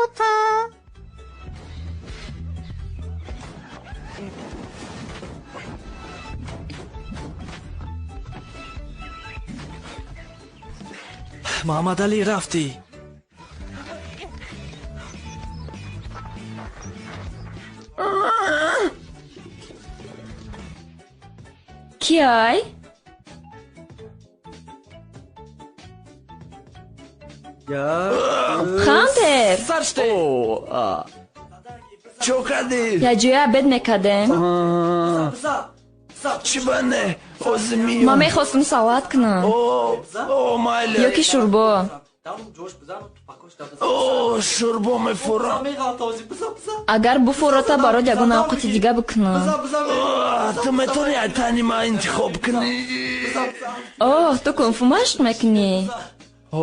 ота. Муҳаммадалӣ рафтӣ. Киай? Хантер! Сарште! Чо кардӣ? Якҷоя обед мекардем. Чӣ ба не? Ҳозир меём. Ман мехостам салат кунам. О, майли. Ё ки шӯрбо. О, шӯрбо мефурам. Агар буфурота барот ягон авқоти дига бикунам. Ту метавонӣ ай тани ман интихоб кунӣ? Оҳ, ту кунфу машқ мекунӣ? О,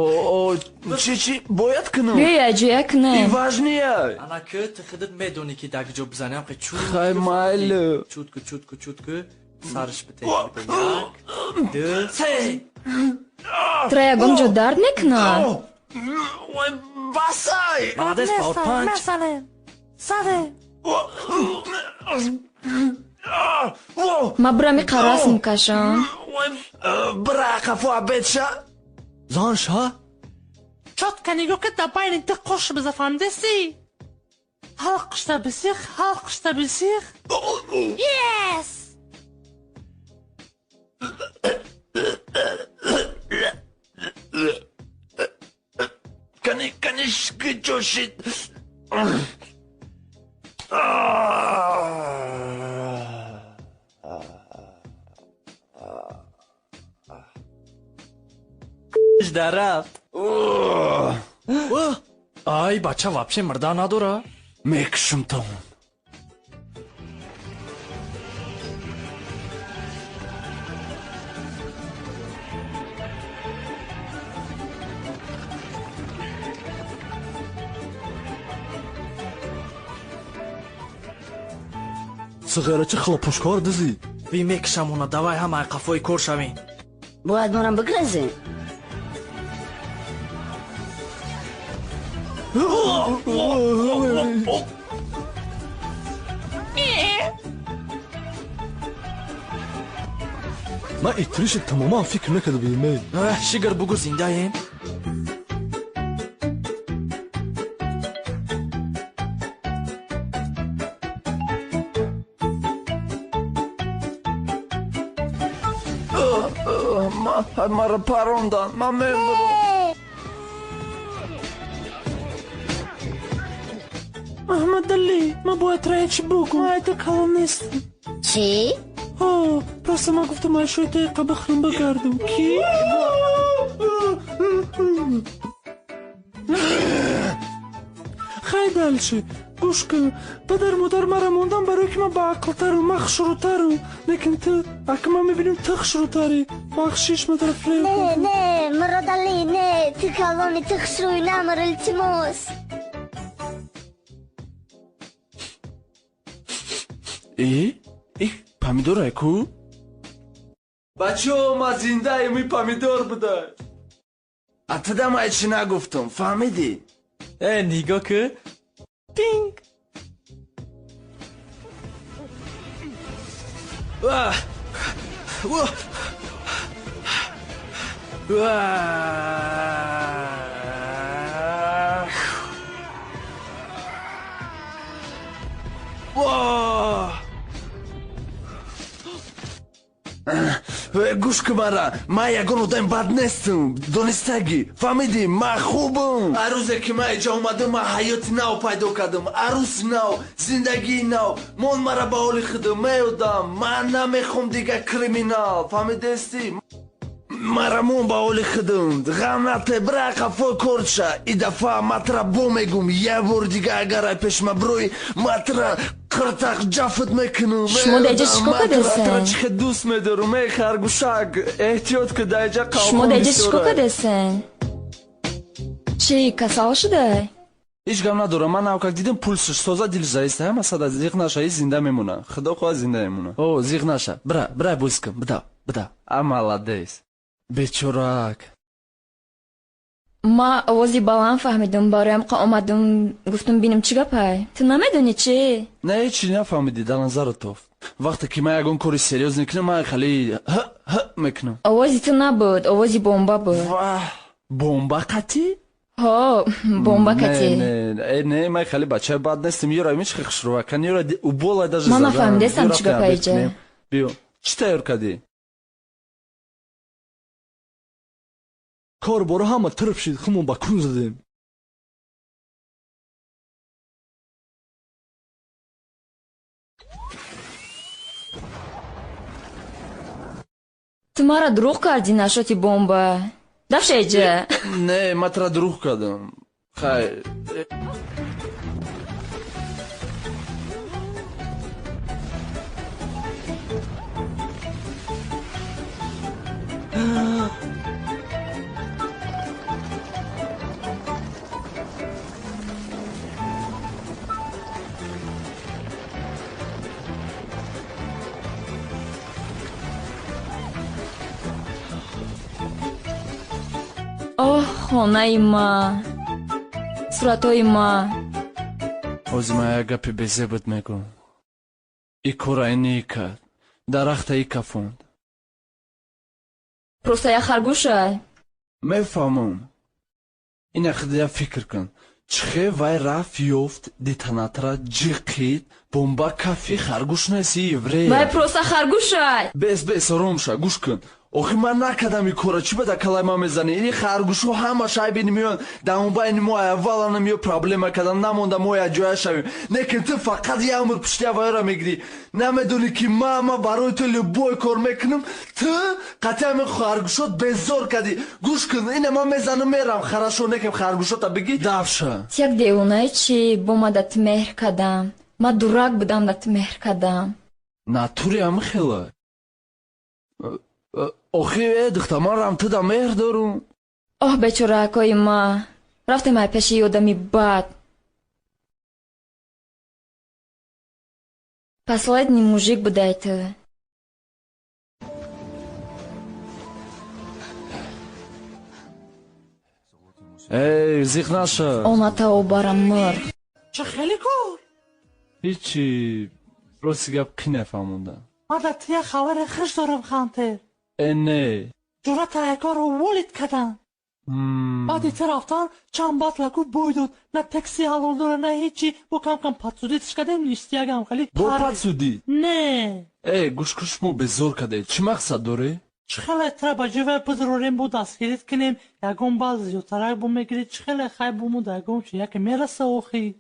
чӣ чӣ бояд кунам? Биё якҷоя кунем. И важнее. Ана ки ту худат медонӣ ки дар куҷо бизанӣ, ҳам хе чут. Хай майли. Чутку, чутку, чутку. Сарш бите. Як, ду, се. Тура ягон ҷо дард мекунад? Басай! Молодец, пауэр панч. Масалан, саде. Ман бирам иқа расм кашам. Бира қафо обед ша. Зан ша? Чётко нигоҳ ки дар байни ду қош биза, фаҳмидеси? Ҳалқишта бисих, ҳалқишта бисих. Yes! Кани, кани куҷо шид? Дар рафт. Ай, бача вообще мирда надора. Мекушам то он. Сиғерачи хлопушкор дизӣ. Ви мекушамона, давай ҳама қафои кор шавем. Бояд монам бигрезем. Ман итриша тамоман фикр накарда будам. Шигар бугу зиндаем. Маро парондан, ман мемурам. Аҳмадалӣ, ман бояд тра чӣ бугум? Ман айта калон нестам. Чӣ? Ҳо, просто ман гуфтам айшои дақиқа бихӯрам бигардам. Ки? Хай дальше. Гӯш кун, падару модар мара мондан барое ки ман баақлтарам, ман хушрӯтарам. Лекин ту, ака ман мебинам ту хушрӯтарӣ. Бахшиш, ман туро фиреб Не, не, Муродалӣ, не, ту калони, ту хушрӯӣ, намр, илтимос. Э, и помидорай ку? Бачаҳо, ман зиндаем, и помидор буда. А туда ман чӣ нагуфтам, фаҳмидӣ? Э, нигоҳ ку. Пинг. Гӯш кун мара, ман ягон одами бад нестам, донистагӣ, фаҳмидӣ? Ман хубам. Ҳар рӯзе ки ман иҷа омадам, ман ҳаёти нав пайдо кардам, арӯси нав, зиндагии нав. Мон мара ба ҳоли худам меодам. Ман намехоҳам дигар криминал, фаҳмидестӣ? Мара мон ба ҳоли худам, ғам нате, бира қафои корча. И дафъа ман тура бо мегум, як бори дигар агар ай пеш ма бироӣ, ман тура қиртақ ҷафт мекунам. Шумо дар иҷа чӣ кор кардесен? Тура чӣ хел дӯст медорам, эй харгӯшак, эҳтиёт ки дар иҷа қалқон Шумо дар иҷа чӣ кор бисёрай. кардесен? Чӣ, касал шудай? Ҳеҷ гап надорам, ман навкак дидам пулсш соза, дил заиста, ҳама сада зиқ наша, и зинда мемона. Худо хоҳад зинда мемона. О, зиқ наша. Бира, бира бӯс кун, бида, бида. А молодец. Бечорак. Ма овози баланд фаҳмидум, бароям қа омадум, гуфтум бинем чӣ гапай. Ту намедонӣ чӣ? Не, ҳеҷ чиз нафаҳмидӣ, дар назарат тофт. Вақте ки ман ягон кори серьёз мекунам, ман хеле ҳ ҳ мекунам. Овози ту набуд, овози бомба буд. Ваҳ, бомба қатӣ? Ҳо, бомба катӣ. Не, не, не, ман хеле бачаи бад нестам. Ёра мич хеле хушрӯакан, ёра убола даже Ман задан. нафаҳмидестам Ёра чӣ гапай фаҳмид иҷа. кунем. Биё, чӣ тайёр кардӣ? Кор боро ҳама тирб шид, хумон ба кун задем. Ту маро дурӯғ кардӣ нашоти бомба. Дафша иҷа. Не, ман тура дурӯғ кардам. Хай. Оҳ, хонаи ма, суратҳои ма. Ҳозир ман як гапи безебат мегӯм. И кора ини кард, дарахта и кафонд. Просто як харгӯшай. Мефаҳмам. Ина худя фикр кун. Чӣ вай рафт ёфт, детонатора ҷиқид, бомба кафи, харгӯш нест, еврей. Вай просто харгӯшай. Бес, бес, ором ша, гӯш кун. Охи ман накардам ин кора, чӣ ба дар калаи ман мезанӣ? Ини харгӯшҳо ҳамаш айбини меоянд, дар мобайни мо авваланам ё проблема кардан, намонда мо якҷоя шавем. Лекин ту фақат як умр пушти аввалро мегирӣ. Намедонӣ ки ман барои ту любой кор мекунам, ту қатъи ҳамин харгӯшот безор кардӣ. Гӯш кун, ина ман мезанам мерам, хорошо, некем харгӯшота бигӣ, давша. Ту як девонаи чӣ? Бо ман да ту меҳр кардам. Ман дурак будам да ту меҳр кардам. Натури ҳам хела. Охи, духта, ман рам ту да меҳр дорум. Оҳ, бечораакои ма, рафтем ай пеши одами бад. Последний мужик будай ту. Эй, зиқ наша. Оната обара мыр. Чӣ хеле кор? Ҳичи, рости гап қӣ нафаҳмонда. Ман дар ту як хабари хуш дорам, Хантер. Э, не. Ҷуръата якорро уволить карданд. Баъди ту рафтан чанд батлаку бой дод. На такси ҳалол дора, на ҳечи. Бо кам-кам подсудить ш кардем, ништиягам хеле. Бо подсудить? Не. Э, гӯш кун, шумо безор кардед. Чӣ мақсад дорӣ? Чӣ хеле тра ба ҷой бизрорем, бо дастгирит кунем, ягон бал зиёдтарак бо мегирӣ, чӣ хеле хай буму да ягон чи яке мераса охи.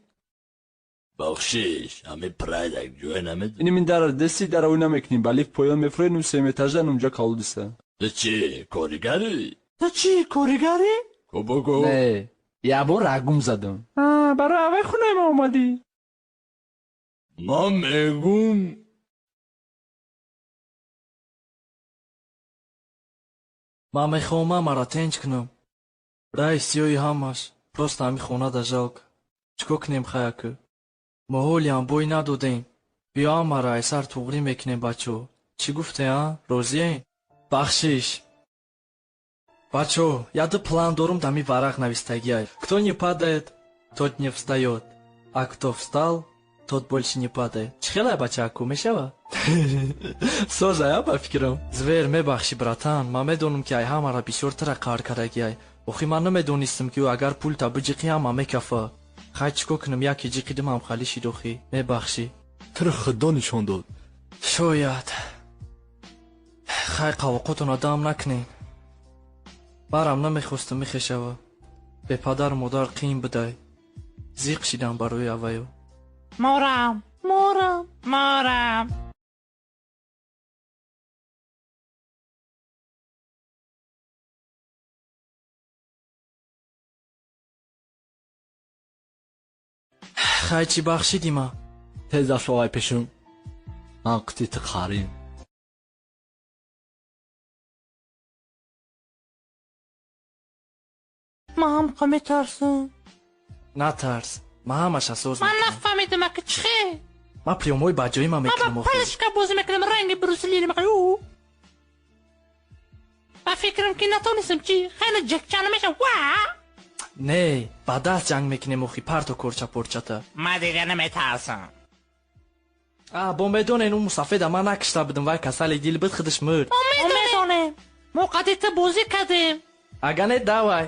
Бахшиш, ҳами прайд як ҷое намедонӣ? Ини мин дара деси дара ӯ намекунӣ, ба лифт поён мефурӣ, нум сеюм этажда нумҷа калудиса. Ту чӣ, коригарӣ? Ту чӣ, коригарӣ? Ку бугӯ. Не, як бор рагум задам. Барои аввай хонаи ма омадӣ? Ман мегум. Ман мехоҳам ҳамаро тенҷ кунам. Раи сиёҳи ҳамаш. Просто ҳами хонада жалко. Чӣ кор кунем хаяку? Мо ҳолиам бой надодем. Биё ҳамаро айсар туғрӣ мекунем, бачаҳо. Чӣ гуфте, а? Розием? Бахшиш. Бачаҳо, яду план дорум, дами варақ навистагиай. Кто не падает, тот не встаёт. А кто встал, тот больше не падает. Чӣ хелай, бачааку, мешава? Созая ба фикрам. Звер, мебахшӣ, братан, ман медонам, ки ай ҳамаро бисёртара қаҳр кардагиай. Охи ман намедонистам, ки ӯ агар пулта биҷиқӣ, ҳама мекафа. Хай, чӣ кор кунам, яке ҷиқидим ҳам хали шид охи. Мебахшӣ. Туро худо нишон дод. Шояд. Хай, қавоқотонро дам накунед. Барам намехостам мехешава. Бепадару модар қиин будай. Зиқ шидам барои авваё. Морам, морам, морам. Хай, чӣ бахшидӣ ма? Тез афшовай пешум. Ман қити ту қарим. Ман ҳам қа метарсам. Натарс. Ман ҳамаша соз Ман мекунам. нафаҳмидам, ака чӣ хел? Ман приёмҳои баҷоима Ман ба мекунам охи. палочка бозӣ мекунам, ранги Брюс Ли мекунам. Ба фикрам ки натонистам, чӣ? Хеле ҷекча намешам. Ва! Не, ба даст ҷанг мекунем охи, парто корча порчата. Ман дигар наметарсам. А, бо медонен, ӯ мусафеда ман накишта будам, вай касали дил буд, худаш мурд. Мо медонем. Мо қади ту бозӣ кардем. Ага не, давай.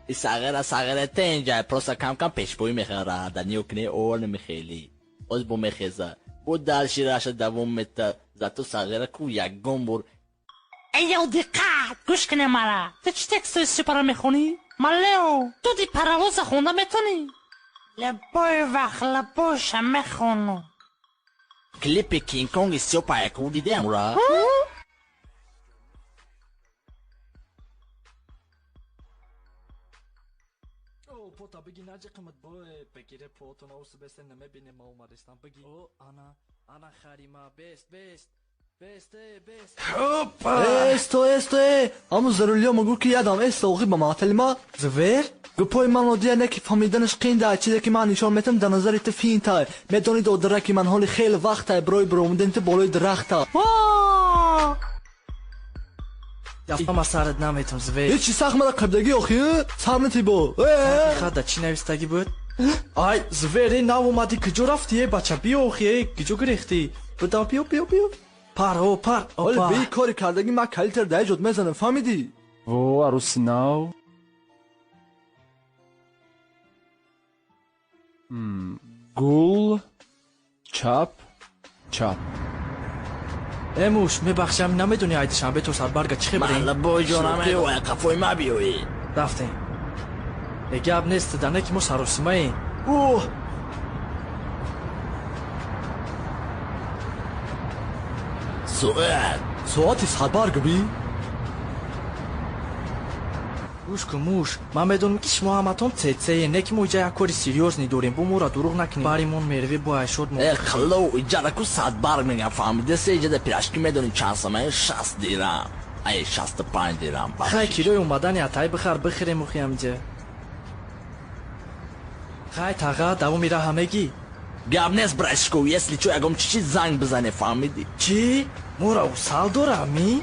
И сағира сағира тенҷа, просто кам-кам пешпоӣ мехӯра, даниё кне о намехели. Оз бо мехеза. Бо дальше раша давом мета. Зато сағира ку ягон бор Эйо, диққат! Гӯш кунед мара. Ту чӣ текстои супера мехонӣ? Ман Лео. Ту ди паровоза хонда метонӣ? Лебои вақт лабоша мехонам. Клипи Кинг-Конги Сёпа яку дидем ра? О, пота биги наҷиқимат бой, бегире потона усубесе намебине ма омадистам. Биги. О, ана, ана харима, бест, бест. Бест, э, бест. Эсто, эсто, э! Ҳамун зарурия могӯ ки ядам эсто оғи ба маътали ма. Звер? Гӯпои ман оддия не ки фаҳмиданаш қинда, чизе ки ман нишон метам дар назари ту финтай. Медонӣ додараки ман ҳоли хеле вақтай барои баромадани ту болои дарахта. Ва! Ама сарат наметам, звер. Ҳечи сахт мара қабдагӣ охи, сар мети бо. Э! Хада чӣ навистагӣ буд? Ай, звер, э, нав омадӣ, куҷо рафтӣ, э, бача, биё охи, э, куҷо гирехтӣ? Будам, биё, биё, биё. Пар, о, пар, Ҳоли опа. беи кори кардагӣ ман калитер дар ҷод мезанам, фаҳмидӣ? Во, аруси нав. Гул, чап, чап. Э, муш, мебахшам, намедонӣ ай душанбе то садбарга чӣ хебрем? Ман лабои ҷонам меоя, қафои ма биёӣ. Рафтем. Э, гап нест, дане ки мо саросимаем. Оҳ! Соат. Соати садбарг би? Гӯш кун, муш, ман медонам, ки шумо ҳаматон цецее, не ки мо иҷа як кори серьёзный дорем, бо моро дурӯғ накунем. Баримон мерве бо айшод мо. Э, хлоу, иҷара ку садбарг мегам, фаҳмида се иҷада пирашки медонӣ чанд самае? 60 дирам. Ай, 65 дирам. Хай, кирои омадани атай бихар, бихӯрем охи ҳамиҷа. Хай, таға, давоми раҳа мегӣ? Гап нест, братишко, если чо, ягом чӣ чиз занг бизане, фаҳмидӣ? Чӣ? Мора усал дора, ми?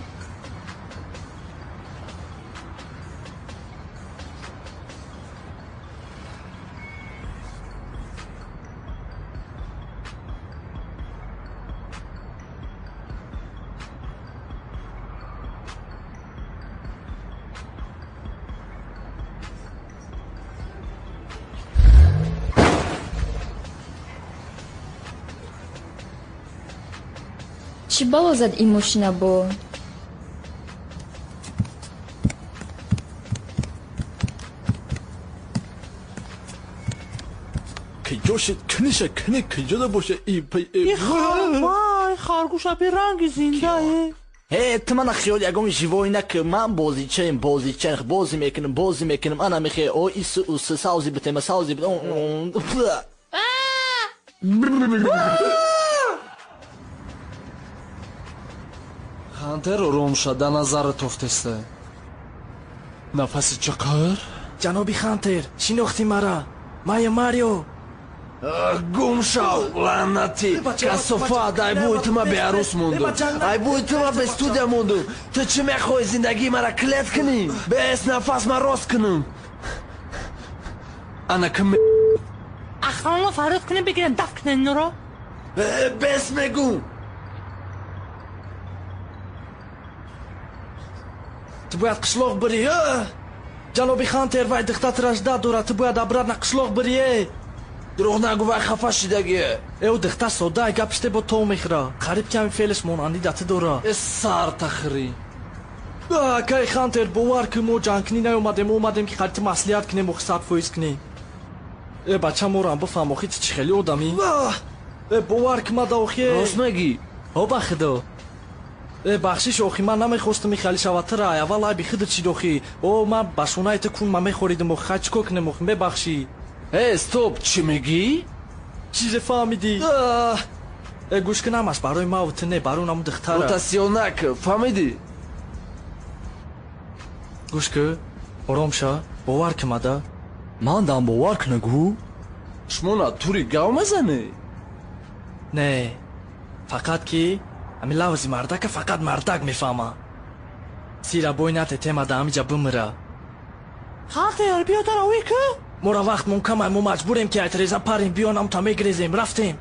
Чӣ бало зад ин мошина бо? Киҷошид книша кни киҷода боша и п И вай, харгӯша беранги зиндае. Э, ту мана хиёл ягон живой нак, ман бозичаем, бозича, бозӣ мекунам, бозӣ мекунам, ана мехе, о ису усу, савзи битема, савзи бит. Хантер, ором ша, да назарат офтеста. Нафаси чиқир. Ҷаноби Хантер, шинохтӣ мара? Мая Марио. Гум шав, лаънатӣ! Касофат, ай бӯи ту ма беарӯс мондум. Ай бӯи ту ма бе студия мондум. Ту чӣ мехоҳӣ, зиндагии мара клет кунӣ? Бес, нафас ма рост кунам. Ана ким Охрана фарёд кунем, бигирем, даф кунем инро. Бес мегум. Ту бояд қишлоқ бирӣ. Ҷаноби Хантер, вай духтатраш дад дорад, ту бояд обратно қишлоқ бирӣ. Э. Дурӯғ нагӯ, вай хафа шидагӣ. Э, ӯ духтар сода, гап шите бо то мехӯра. Қариб ками феълаш монандӣ да ту дора. Э, сар тахрӣ. Акай Хантер, бовар кун, мо ҷангкунӣ наёмадем, омадем ки қариб ту маслиҳат кунем, охи 100% кунем. Э, бача, морам бифаҳм, охи ту чӣ хели одамӣ? Э, бовар кун, мада охи. Рост мегӣ? Ҳо, ба худо. Э, бахшиш, охи, ман намехостам ин хеле шавад, тура аввал айби худат шид, охи. О, ман ба шонаи ту кун ма мехоридам, охи, хай чӣ кор кунем, охи, мебахшӣ. Э, стоп, чӣ мегӣ? Чизе фаҳмидӣ? Э, гӯш кун, ҳамаш барои маву ту не, барои наму духтара. Ротасионак, фаҳмидӣ? Гӯш кун, ором ша, бовар кун мада. Ман дам бовар куна гӯ? Шумо натури гав мезанӣ? Не, фақат ки ҳамин лавзи мардака фақат мардак мефаҳма. Сира бой нате тема да ҳамиҷа бимира. Хантер, биё даровӣ ку. Мора вақт мумкамай, мо маҷбурем ки айтреза парем, биё намта мегрезем, рафтем.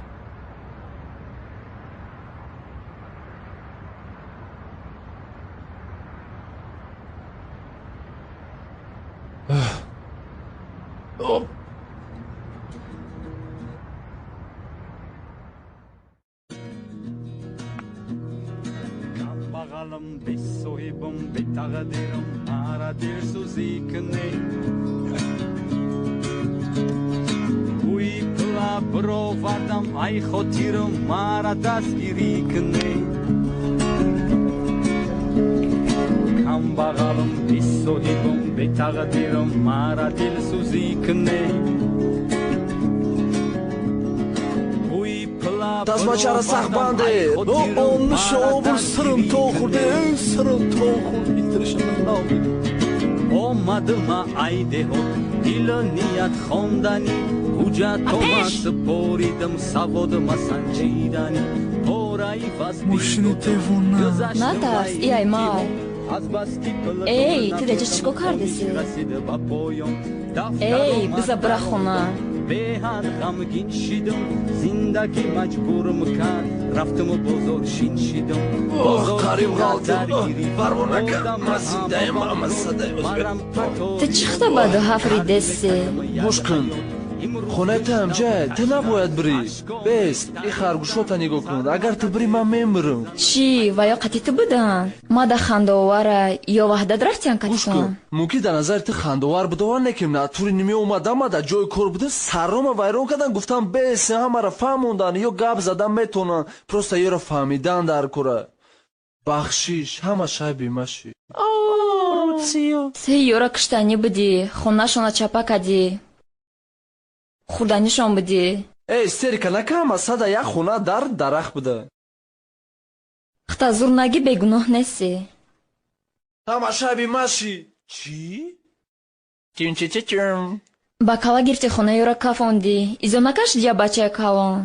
Камбағалам, бесоҳибам, бетақдирам, мара дилсӯзӣ кунӣ. Бӯи пула бировардам, ай хотирам, мара дастгирӣ кунӣ. Камбағалам, бесоҳибам, бетақдирам, мара дилсӯзӣ кунӣ. Тасмачара сахт банде. Он сирим то хӯрде, сирим то хӯрд, итришама намид. Омадма ай деҳот, дилу ният хонданӣ, ҳуҷҷатома супоридам, саводма санҷиданӣ, пораи Мошини девона. Натарс, и ай май. Эй, ту даҷа чӣ кор кардеси? Эй, биза бира хона. Беҳад ғамгин шидам, зиндагӣ маҷбурм кард, рафтаму бозор шин шидам. Ох, қариб ғалтид. Парво накард, ман зиндаем, ама садаем. Ту чӣ худа баду ҳафри деси? Гӯш кун, хонаи ту ҳамҷае, ту набояд бирӣ. Бес, и харгӯшота нигоҳ кун, агар ту бирӣ, ман мемирам. Чӣ, ва ё қатӣ ту буданд? Мада хандаовара ё ваҳдат рафтиян Гӯш кун, катитон? мумкин дар назари ту хандаовар будова, не ки натури нимеомадам, ма дар ҷои кор будам, саррома вайрон кардан, гуфтам бес, ҳамаро фаҳмондан, ё гап задан метавонанд, просто ёро фаҳмидан дар кора. Бахшиш, ҳама шайби маши. Се ёра киштанӣ будӣ, хонашона чапа кардӣ, хӯрданишон будӣ. Эй, истерика нака, ҳама сада як хона дар дарахт буда. Хта зур нагӣ, бегуноҳ нестӣ. Ҳама шайби маши. Чӣ? Чимчичичим. Ба кала гирифти хонаи ёра кафондӣ. Изо накашидӣ я бачаи калон.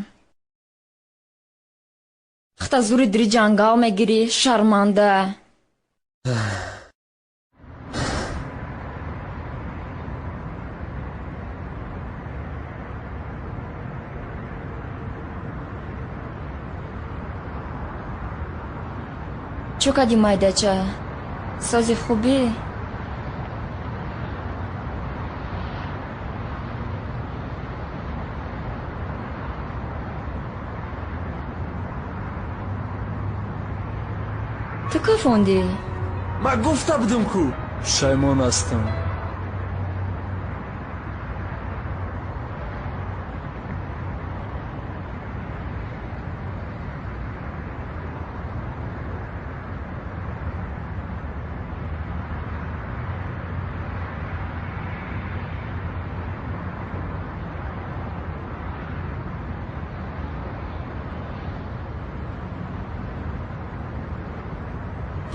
Хата зури дири ҷангал мегирӣ, шарманда. Чӯ кардӣ, майдача? Сози хубӣ? Ту кафондӣ? Ман гуфта будам ку пушаймон ҳастам.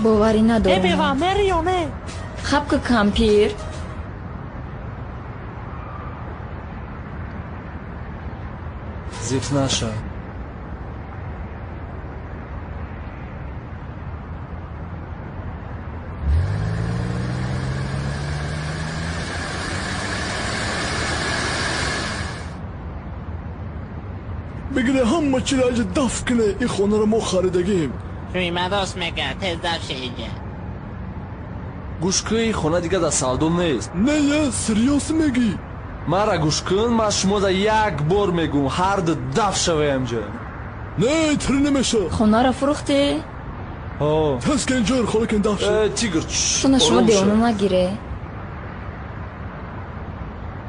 Боварӣ надорам. Э, бева, мери ё не? Хаб ку, кампир. Зиқ наша. Бигире, ҳама чиро аҷа даф куне, ин хонаро мо харидагием. Шуйма рост мега, тез даф шеиҷа. Гӯш кун, ин хона дига дар савдо нест. Не, е, серьёз мегӣ? Мара гӯш кун, ман шумода як бор мегӯм, ҳарду даф шаваям ҷа. Не, тири намеша. Хонаро фурӯхтӣ? Ҳо. Тез кен ҷор, хона кен даф ша. Э, тигр, Хона шумо ором ша. девона нагире.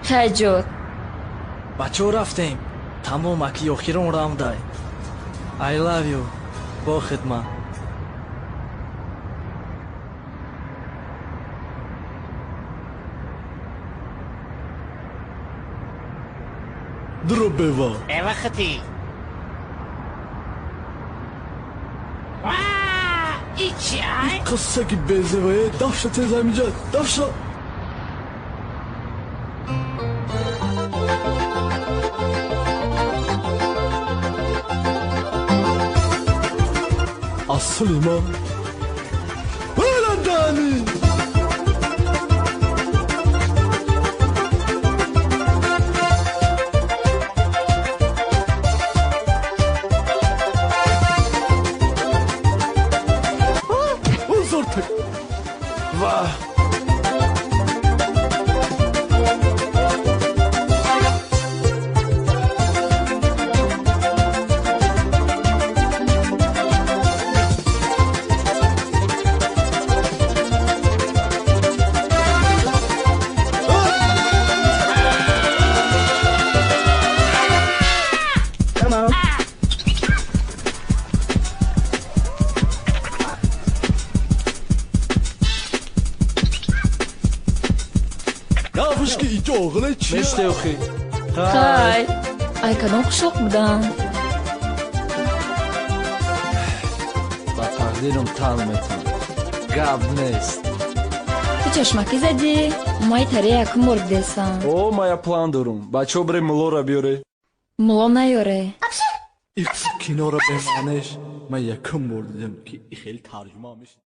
Хайҷот. Бачаҳо, рафтем. Тамом, аки охирон равндай. I love you. Бо хидмат. Дро, бева. Бева хати. Ичи ай? Қиссаки безевае, даф ша тез ҳамиҷа, даф ша. Асли ма Ладани. Узортак. Ва. Дафш ки иҷо оғиле чи? Меште охи. Хай. Ай кадом қишлоқ буданд? Ба тақдирам тан метам. Гап нест. Ту чашмакӣ задӣ? Май таре якум бор дидесам. О, ма я план дорум. Бачаҳо, бире муллоро биёре. Мулло наёре. Икс киноро бемаънеш ман якум бор дидам, ки хеле тарҷума мешид.